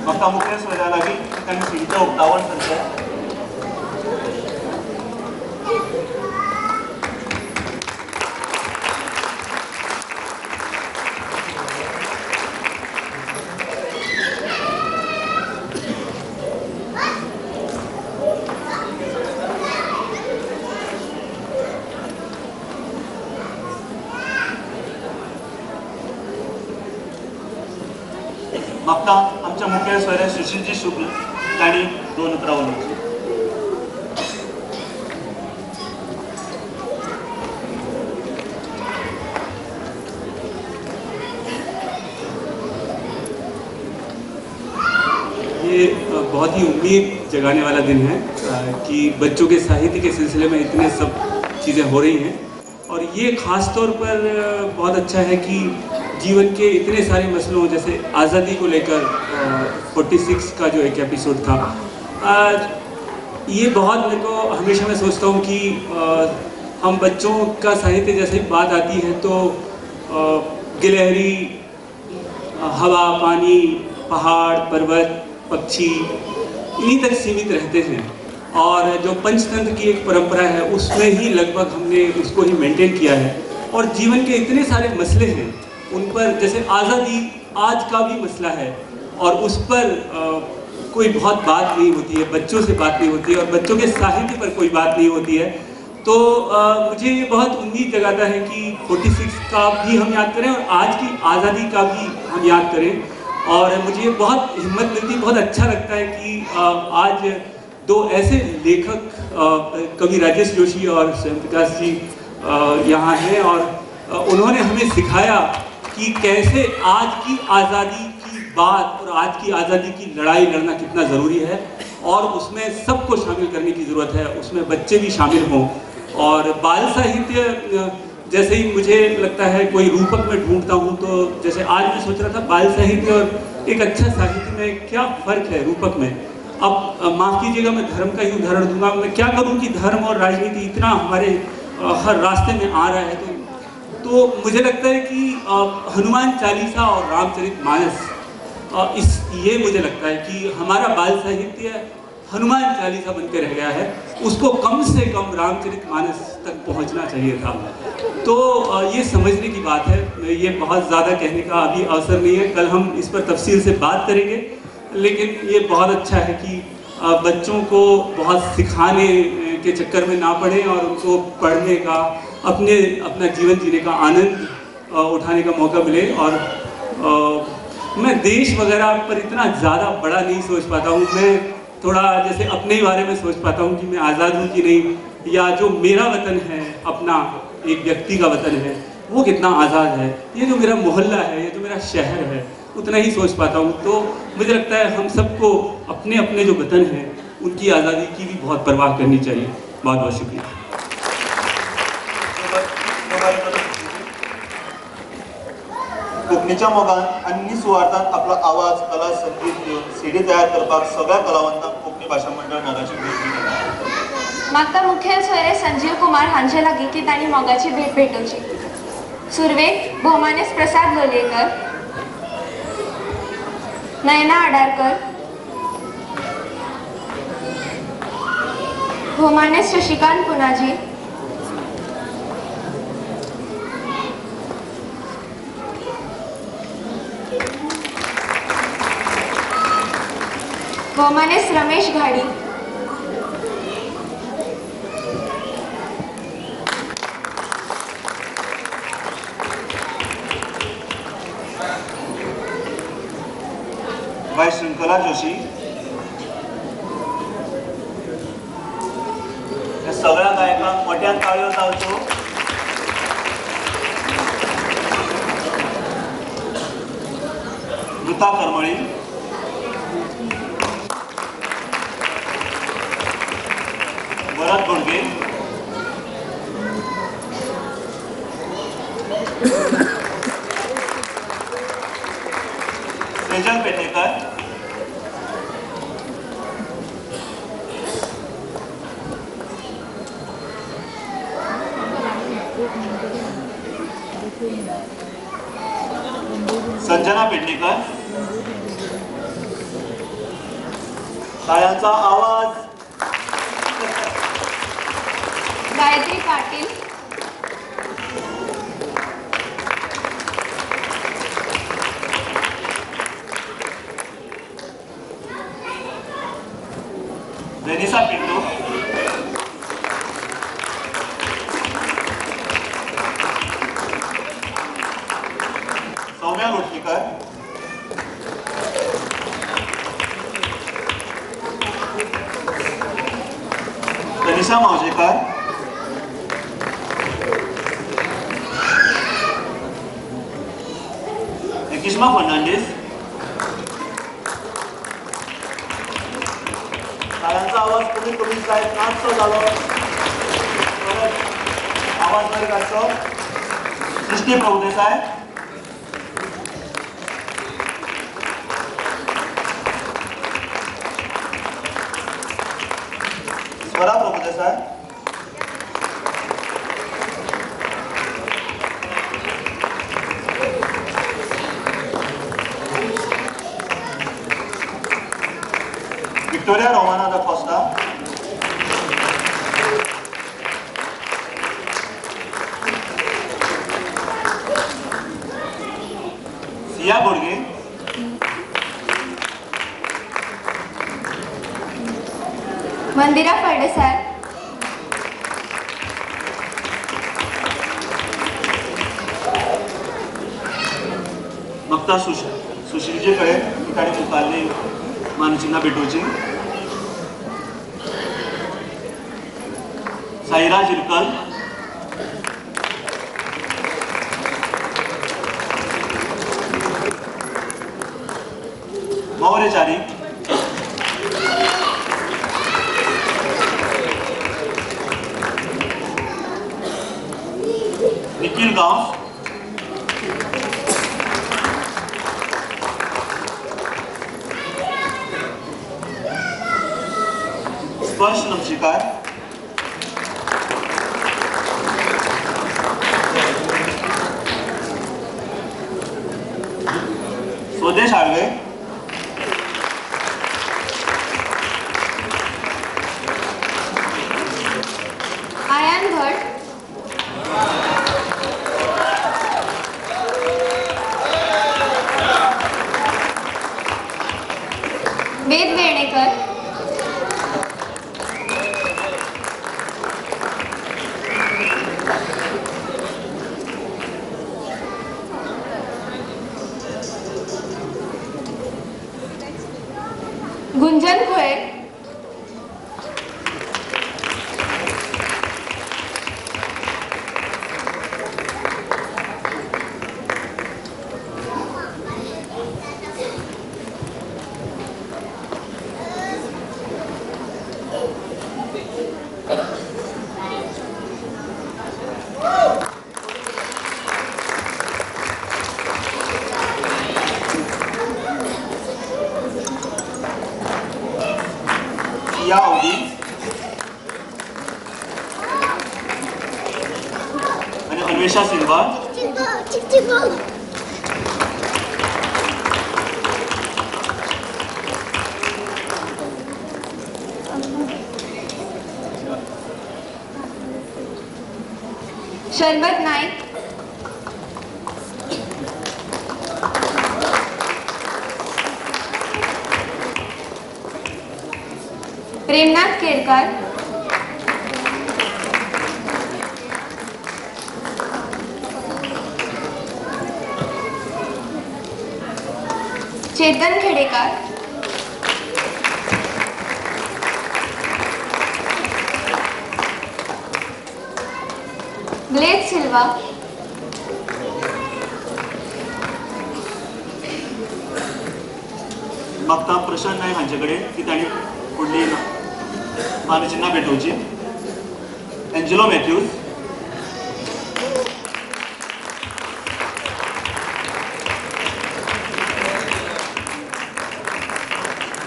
म्हाका मुखेल सोयऱ्या लागीं तांणी सिडीचें उक्तावण करचें. म्हाका आमच्या मुखेल सोयरे सुशीलजी शुक्ल तांणी दोन उतरां उलोवची. ये बहुत ही उम्मीद जगाने वाला दिन है कि बच्चों के साहित्य के सिलसिले में इतने सब चीज़ें हो रही हैं, और ये ख़ास तौर पर बहुत अच्छा है कि जीवन के इतने सारे मसलों जैसे आज़ादी को लेकर 46 का जो एक एपिसोड था, ये बहुत मेरे को हमेशा मैं सोचता हूँ कि हम बच्चों का साहित्य जैसे बात आती है तो गिलहरी, हवा, पानी, पहाड़, पर्वत, पक्षी, इन्हीं तक सीमित रहते हैं। और जो पंचतंत्र की एक परंपरा है उसमें ही लगभग हमने उसको ही मेंटेन किया है। और जीवन के इतने सारे मसले हैं उन पर, जैसे आज़ादी आज का भी मसला है और उस पर कोई बहुत बात नहीं होती है, बच्चों से बात नहीं होती है और बच्चों के साहित्य पर कोई बात नहीं होती है। तो मुझे ये बहुत उम्मीद जगाता है कि 46 का भी हम याद करें और आज की आज़ादी का भी हम याद करें। और मुझे बहुत हिम्मत मिलती है, बहुत अच्छा लगता है कि आज दो ऐसे लेखक कवि राजेश जोशी और स्वयं प्रकाश जी यहाँ हैं और उन्होंने हमें सिखाया कि कैसे आज की आज़ादी की बात और आज की आज़ादी की लड़ाई लड़ना कितना ज़रूरी है और उसमें सबको शामिल करने की ज़रूरत है, उसमें बच्चे भी शामिल हों। और बाल साहित्य जैसे ही मुझे लगता है कोई रूपक में ढूंढता हूँ, तो जैसे आज मैं सोच रहा था बाल साहित्य और एक अच्छा साहित्य में क्या फ़र्क है रूपक में। अब माफ़ कीजिएगा, मैं धर्म का ही उदाहरण दूंगा। मैं क्या करूँ कि धर्म और राजनीति इतना हमारे हर रास्ते में आ रहा है, तो मुझे लगता है कि हनुमान चालीसा और रामचरितमानस, इस ये मुझे लगता है कि हमारा बाल साहित्य हनुमान चालीसा बनकर रह गया है, उसको कम से कम रामचरितमानस तक पहुंचना चाहिए था। तो ये समझने की बात है, ये बहुत ज़्यादा कहने का अभी अवसर नहीं है, कल हम इस पर तफसील से बात करेंगे। लेकिन ये बहुत अच्छा है कि बच्चों को बहुत सिखाने के चक्कर में ना पड़े और उनको पढ़ने का, अपने अपना जीवन जीने का आनंद उठाने का मौका मिले। और मैं देश वगैरह पर इतना ज़्यादा बड़ा नहीं सोच पाता हूँ, मैं थोड़ा जैसे अपने ही बारे में सोच पाता हूँ कि मैं आज़ाद हूँ कि नहीं, या जो मेरा वतन है, अपना एक व्यक्ति का वतन है, वो कितना आज़ाद है, ये जो मेरा मोहल्ला है, ये जो मेरा शहर है, उतना ही सोच पाता हूँ। तो मुझे लगता है हम सबको अपने अपने जो वतन हैं उनकी आज़ादी की भी बहुत परवाह करनी चाहिए। बहुत बहुत शुक्रिया। कोंकणीच्या मोगान आनी निसुवार्थान आपलो आवाज, कला, संगीत दिवन सीडी तयार करपाक सगळ्या कलावंतांक कोंकणी भाशा मंडळ मोगाची भेट दिली। म्हाका मुखेल सोयरे संजीव कुमार हांचे लागीं की तांणी मोगाची भेट भेटोवची। सुरवेक भोवमानेस्त प्रसाद लोलयेकर, नयना आडारकर, भोवमानेस्त शशिकांत पुनाजी, भोवमानेस्त रमेश घाडी, बाय श्रृंखला जोशी। सगळ्या गायकांक मोठ्यान ताळयो जावच्यो। रुता करमळी, भरत गोडगे, सेजल पेडणेकर, संजना पेडणेकर। टाळ्यांचा आवाज। गायत्री पाटील, जेनिसा पिंटो, सौम्या लोटलीकर, तनिषा मावजेकर, किश्मा फर्नांडीस। टाळ्यांचा आवाज कमी कमी जायत नाचचो जालो, परत आवाज बरें काडचो। Srushti Prabhudesai, Swara Prabhudesai, Victoria Romana da Costa, Mandira Phaldesai, मक्ता सुशीलजी कडेन की ताणें मुखारली मानचिन्नां भेटोवची. साईराज इरकल, मौर्य च्यारी, निखिल गांव, स्पर्श नमशीकार, स्वदेश आळवे, आयान भट, वेद वेणेकर, गुंजन खोये, अन्वेषा सिल्वा, शरबत नाईक, प्रेमनाथ केरकर, चेतन खेडेकर, ब्लेड सिल्वा, मागता प्रशांत नायक हांचे कडेन की तांणी फुडली मानचिन्नां भेटोवची. एंजेलो मॅथ्यूज,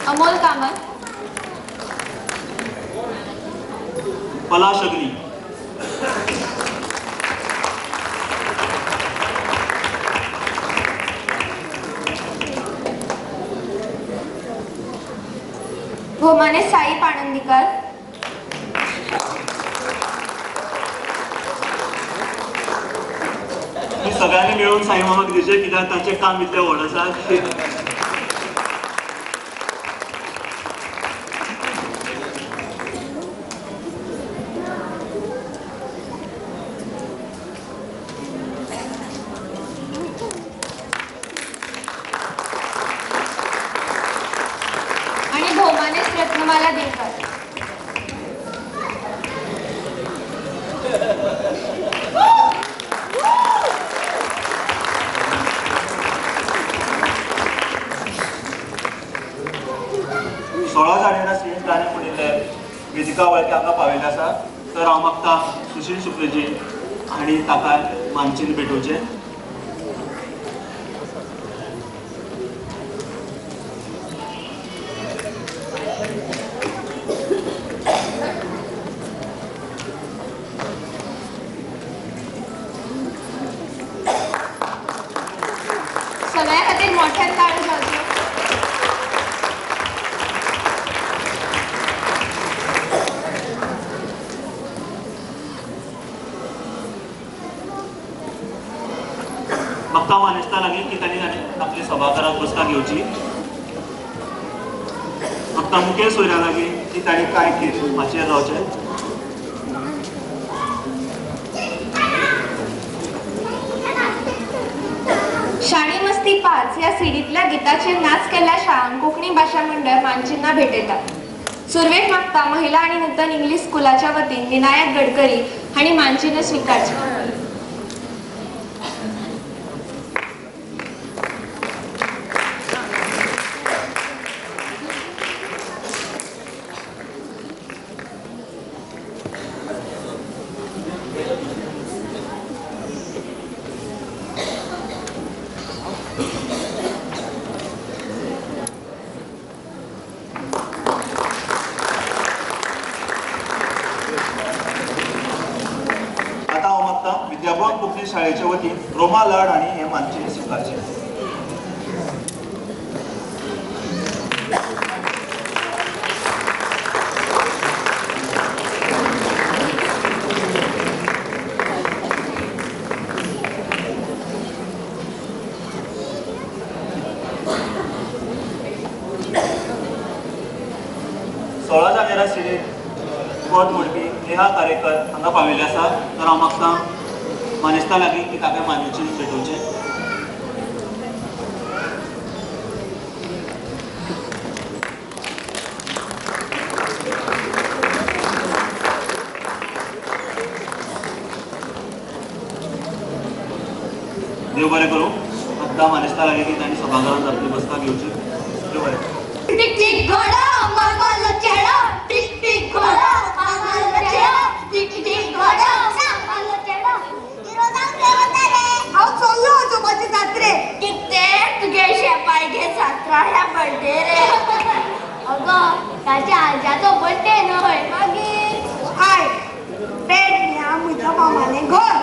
अमोल कामत, पलाश अग्नी, भोमाने साई पाणंदीकर, सगळ्यांनी मिळून साई मामाक दिवचें कित्याक तांचें काम इतलें व्हड आसा. आणि भोमाने रत्नमाला दिवकर. सोळा जाणेरा स्टुडंट गाणें म्हणिल्लें वेदिका वळखे हांगा पाविल्लें आसा. तर हांव मागता सुशील शुक्लजी आनी ताका मानचिन्न भेटोवचें. सगळ्या खातीर मोठ्यान टाळयो जावच्यो. म्हाका मानेस्ता लागीं की तांणी आपली सभाघरात बसका घेवची. म्हाका मुखेल सोयऱ्यां लागीं की तांणी कांय गीत माचयेर रावचें. शाणी मस्ती 5 ह्या सिडींतल्या गिताचेर नाच केल्ल्या शाळांक कोंकणी भाशा मंडळ मानचिन्हां भेटयता. सुरवेक मागता महिला आनी नूतन इंग्लीश स्कुलाच्या वतीन विनायक गडकरी हांणी मानचिन्ह स्विकारचें. विद्याभवन कोंकणी शाळेचे वतीन रोमा लाड हांणी हें मानचिन्ह स्विकारचें. सोळा जानेरा सिरीज बोट मोडपी नेहा कारेकर हांगा पाविल्ले आसा. तर हांव मागता मानेस्ता लागीं की ताका मानचिन्ह भेटोवचें. देव बरें करूं. आतां मानेस्ता लागीं की तांणी सभाघरांत आपली बसका घेवची. देव बरें करूं. टिक टिक घोडा मामालो चेडो, टिक टिक घोडा मामालो चेडो, टिक टिक घोडा मामालो चेडो. हांव चल्लो आजोबाचे जात्रेक. कितें तुगे शेपाय घे जात्रा ह्या बर्थडे रे. अगो ताच्या आज्याचो बर्थडे न्हय मागीर. आय पेडण्या म्हज्या मामालें घर,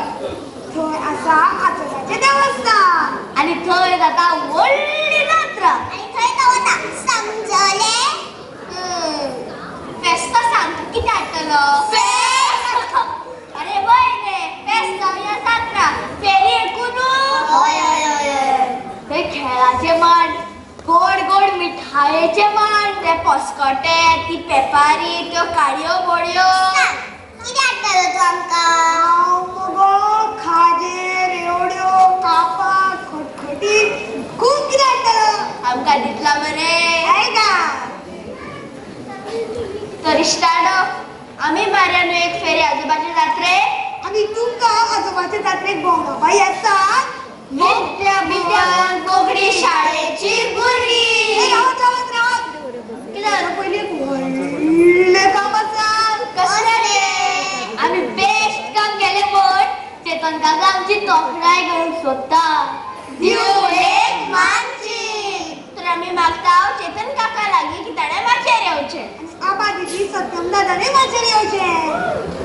थंय आसा आजोबाचें देवस्थान आनी थंय जाता व्हडली जात्रा आनी थंय तो वता. समजलें? फेस्त सांग कितें हाडटलो? अरे वय रे, फेस्त या जात्रा फेरी एकून. हय हय हय. ते खेळाचे मांड, गोड गोड मिठायेचे मांड, ते पोस्कोटे, ती पेपारी, त्यो काडयो बोडयो. कितें हाडटलो तूं आमकां? हांव मगो खाजें, रेवड्यो, कापां, खटखटी खूब कितें हाडटलो. आमकां दितला मरे? हय गा. तर इश्टानो आमी मारया न्हू एक फेरी आजोबाचे जात्रेक. आनी तुमकां आजोबाचे जात्रेक भोंवडावपा येता. विद्याभवन कोंकणी शाळेची भुरगीं. रावत रावत रावत. कितें पयलीं एक व्हडलें काम आसा. कसलें रे? आमी बेस्ट काम केलें म्हूण चेतन काका आमची तोखणाय करूंक सोदता. दिवं एक मानची. तर आमी मागता चेतन काका लागीं की ताणें माचयेर येवचें. आनी आबा दिदी सत्यम दादाने माचयेर येवचें.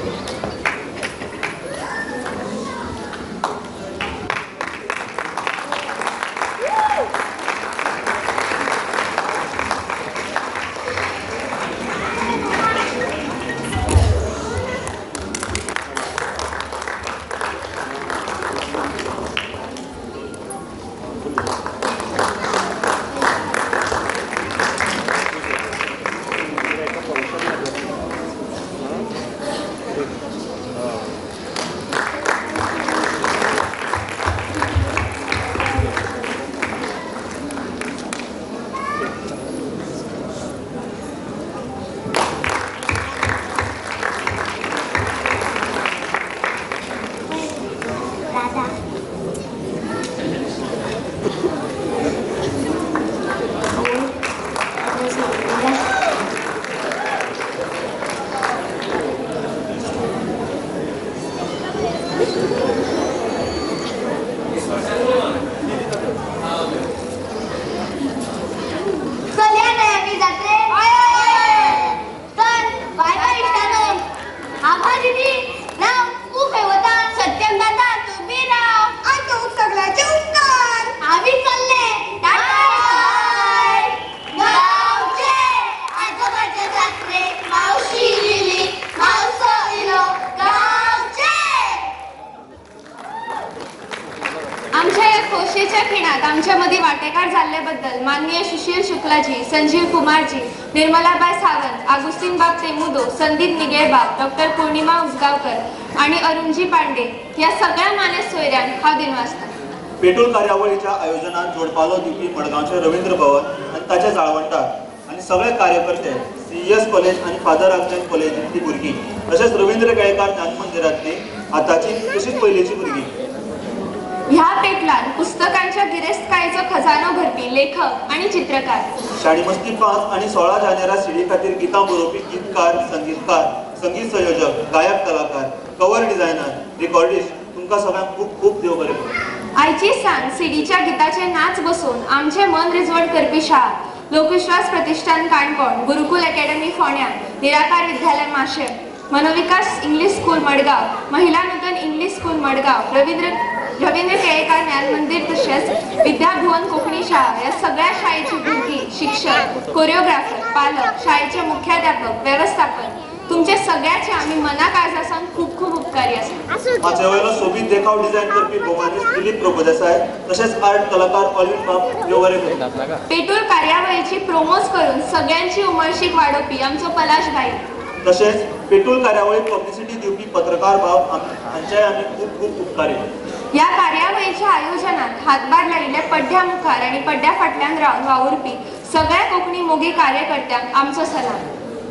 खोशयेच्या खिणात आमच्या मदीं वांटेकार जाल्ले बद्दल माननीय सुशील शुक्लाजी, संजीव कुमारजी, निर्मलाबाय सावंत, आगुस्तीन बाब तेमुदो, संदीप निगेबाब, डॉक्टर पूर्णिमा उसगांवकर आनी अरुणजी पांडे ह्या सगळ्या मानेस्त सोयऱ्यांक हांव दिनवासता. पेटूल कार्यावळीच्या आयोजनात जोडपालो दिवपी मडगांवचे रवींद्र भवन आनी ताचे जाळवणदार आनी सगळे कार्यकर्ते, CES college आनी फादर आग्नेल कॉलेजींतली भुरगीं, तशेंच रवींद्र केळेकार ज्ञान मंदिरांतली आतांची तशीच पयलींची भुरगीं. ह्या पेटलान पुस्तकांच्या गिरेस्तकायेचो खजानो भरपी लेखक आनी चित्रकार, शाणीमस्ती 5 आनी 16 जानेरा सीडी खातीर गितां बरोवपी गीतकार, संगीतकार, संगीत संयोजक, गायक कलाकार, कवर डिझायनर, रिकॉर्डिस्ट, तुमकां सगळ्यांक खूब खूब देव बरें करूं. आयची सांज सीडीच्या गिताचे नाच बसोवन आमचे मन रिजवण करपी शाळा Lokvishwas Pratishthan Canacona, Gurukul academy Fonya, Nirakar Vidyalaya Mashem, Manovikas English school Madgaon, Mahila Nutan English school Madgaon, Ravindra Kelekar Dnyan Mandir तशेंच विद्याभुवन कोंकणी शाळा ह्या सगळ्या शाळेची भुरगीं, शिक्षक, कोरिओग्राफर, पालक, शाळेचे मुख्याध्यापक, वेवस्थापन, तुमचे सगळ्याचे आमी मना काळजा सावन खूब खूब उपकारी आसा. माचयेवयलो सोबीत देखाव डिझायन करपी भोवमानेस्त दिलीप प्रभुदेसाय तशेंच आर्ट कलाकार ऑलिन बाब देव बरें करूं. पेटूल कार्यावळीची प्रोमोज करून सगळ्यांची उमळशीक वाडोवपी आमचो पलाश भाई, तशेंच पेटूल कार्यावळीक पब्लिसिटी दिवपी पत्रकार बाब हांच्याय आमी खूब खूब उपकारी. ह्या कार्यावळीच्या आयोजनात हातभार लायिल्ल्या पड्ड्या मुखार आनी पड्ड्या फाटल्यान रावन वावुरपी सगळ्या कोंकणी मोगी कार्यकर्त्यांक आमचो सलाम.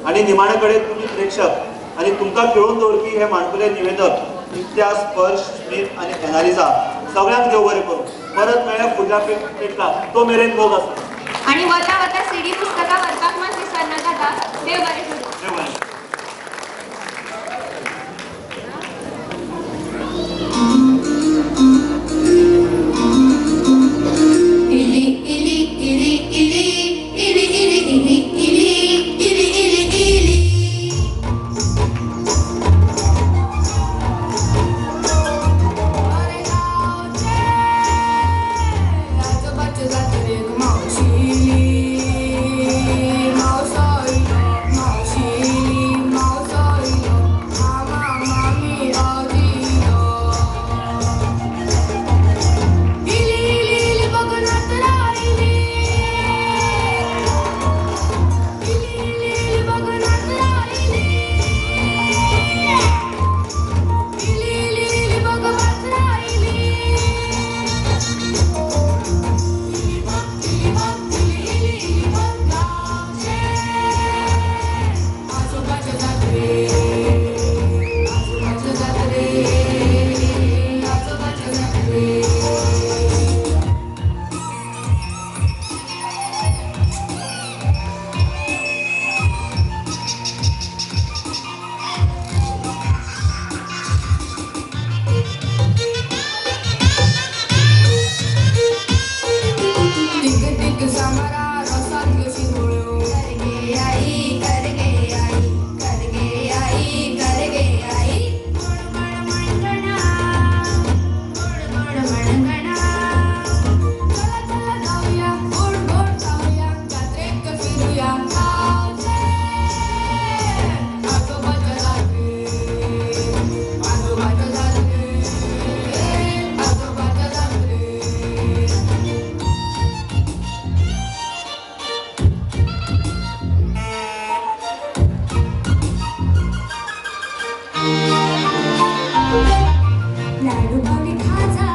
आनी निमाणे कडेन तुमी प्रेक्षक आनी तुमकां खेळोवन दवरपी हे माणकुले निवेदक इम्तियाज, स्पर्श, स्मित आनी एनालिजा सगळ्यांक देव बरें करूं. परत मेळ्ळ्या फुडल्या पेटलाक, तो मेरेन मोग आसा. आनी वता वता सीडी पुस्तकां व्हरपाक मात विसरनाकात. देव बरें करूं. देव बरें करूं. इली इली इली इली इली इली इली इली इली इली इली. अरे गावचे आजोबाच्या जात्रेक मावशी मावसो इलो, मावशी मावसो इलो, मामा मामी आजी इलो. इली इली इली बघनात राहिली, इली इली इली बघनात राहिली, इली इली इली बघनात राहिली. इली बघ इली बघ इली इली इली बघ गावचे आजोबाच्या जात्रेक, आजोबाच्या जात्रेक, आजोबाच्या जात्रेक. टिक टिक सामरा रसातल्यो शिंगोळ्यो, कर गे आई कर गे आई कर गे आई कर गे आई, गोड गोड मणगणा गोड गोड मणगणा, चला चला जाऊया गोड गोड खाऊया जात्रेक फिरूया. गावचे आजोबाच्या जात्रेक, आजोबाच्या जात्रेक, आजोबाच्या जात्रेक. लाडू पावी खाजा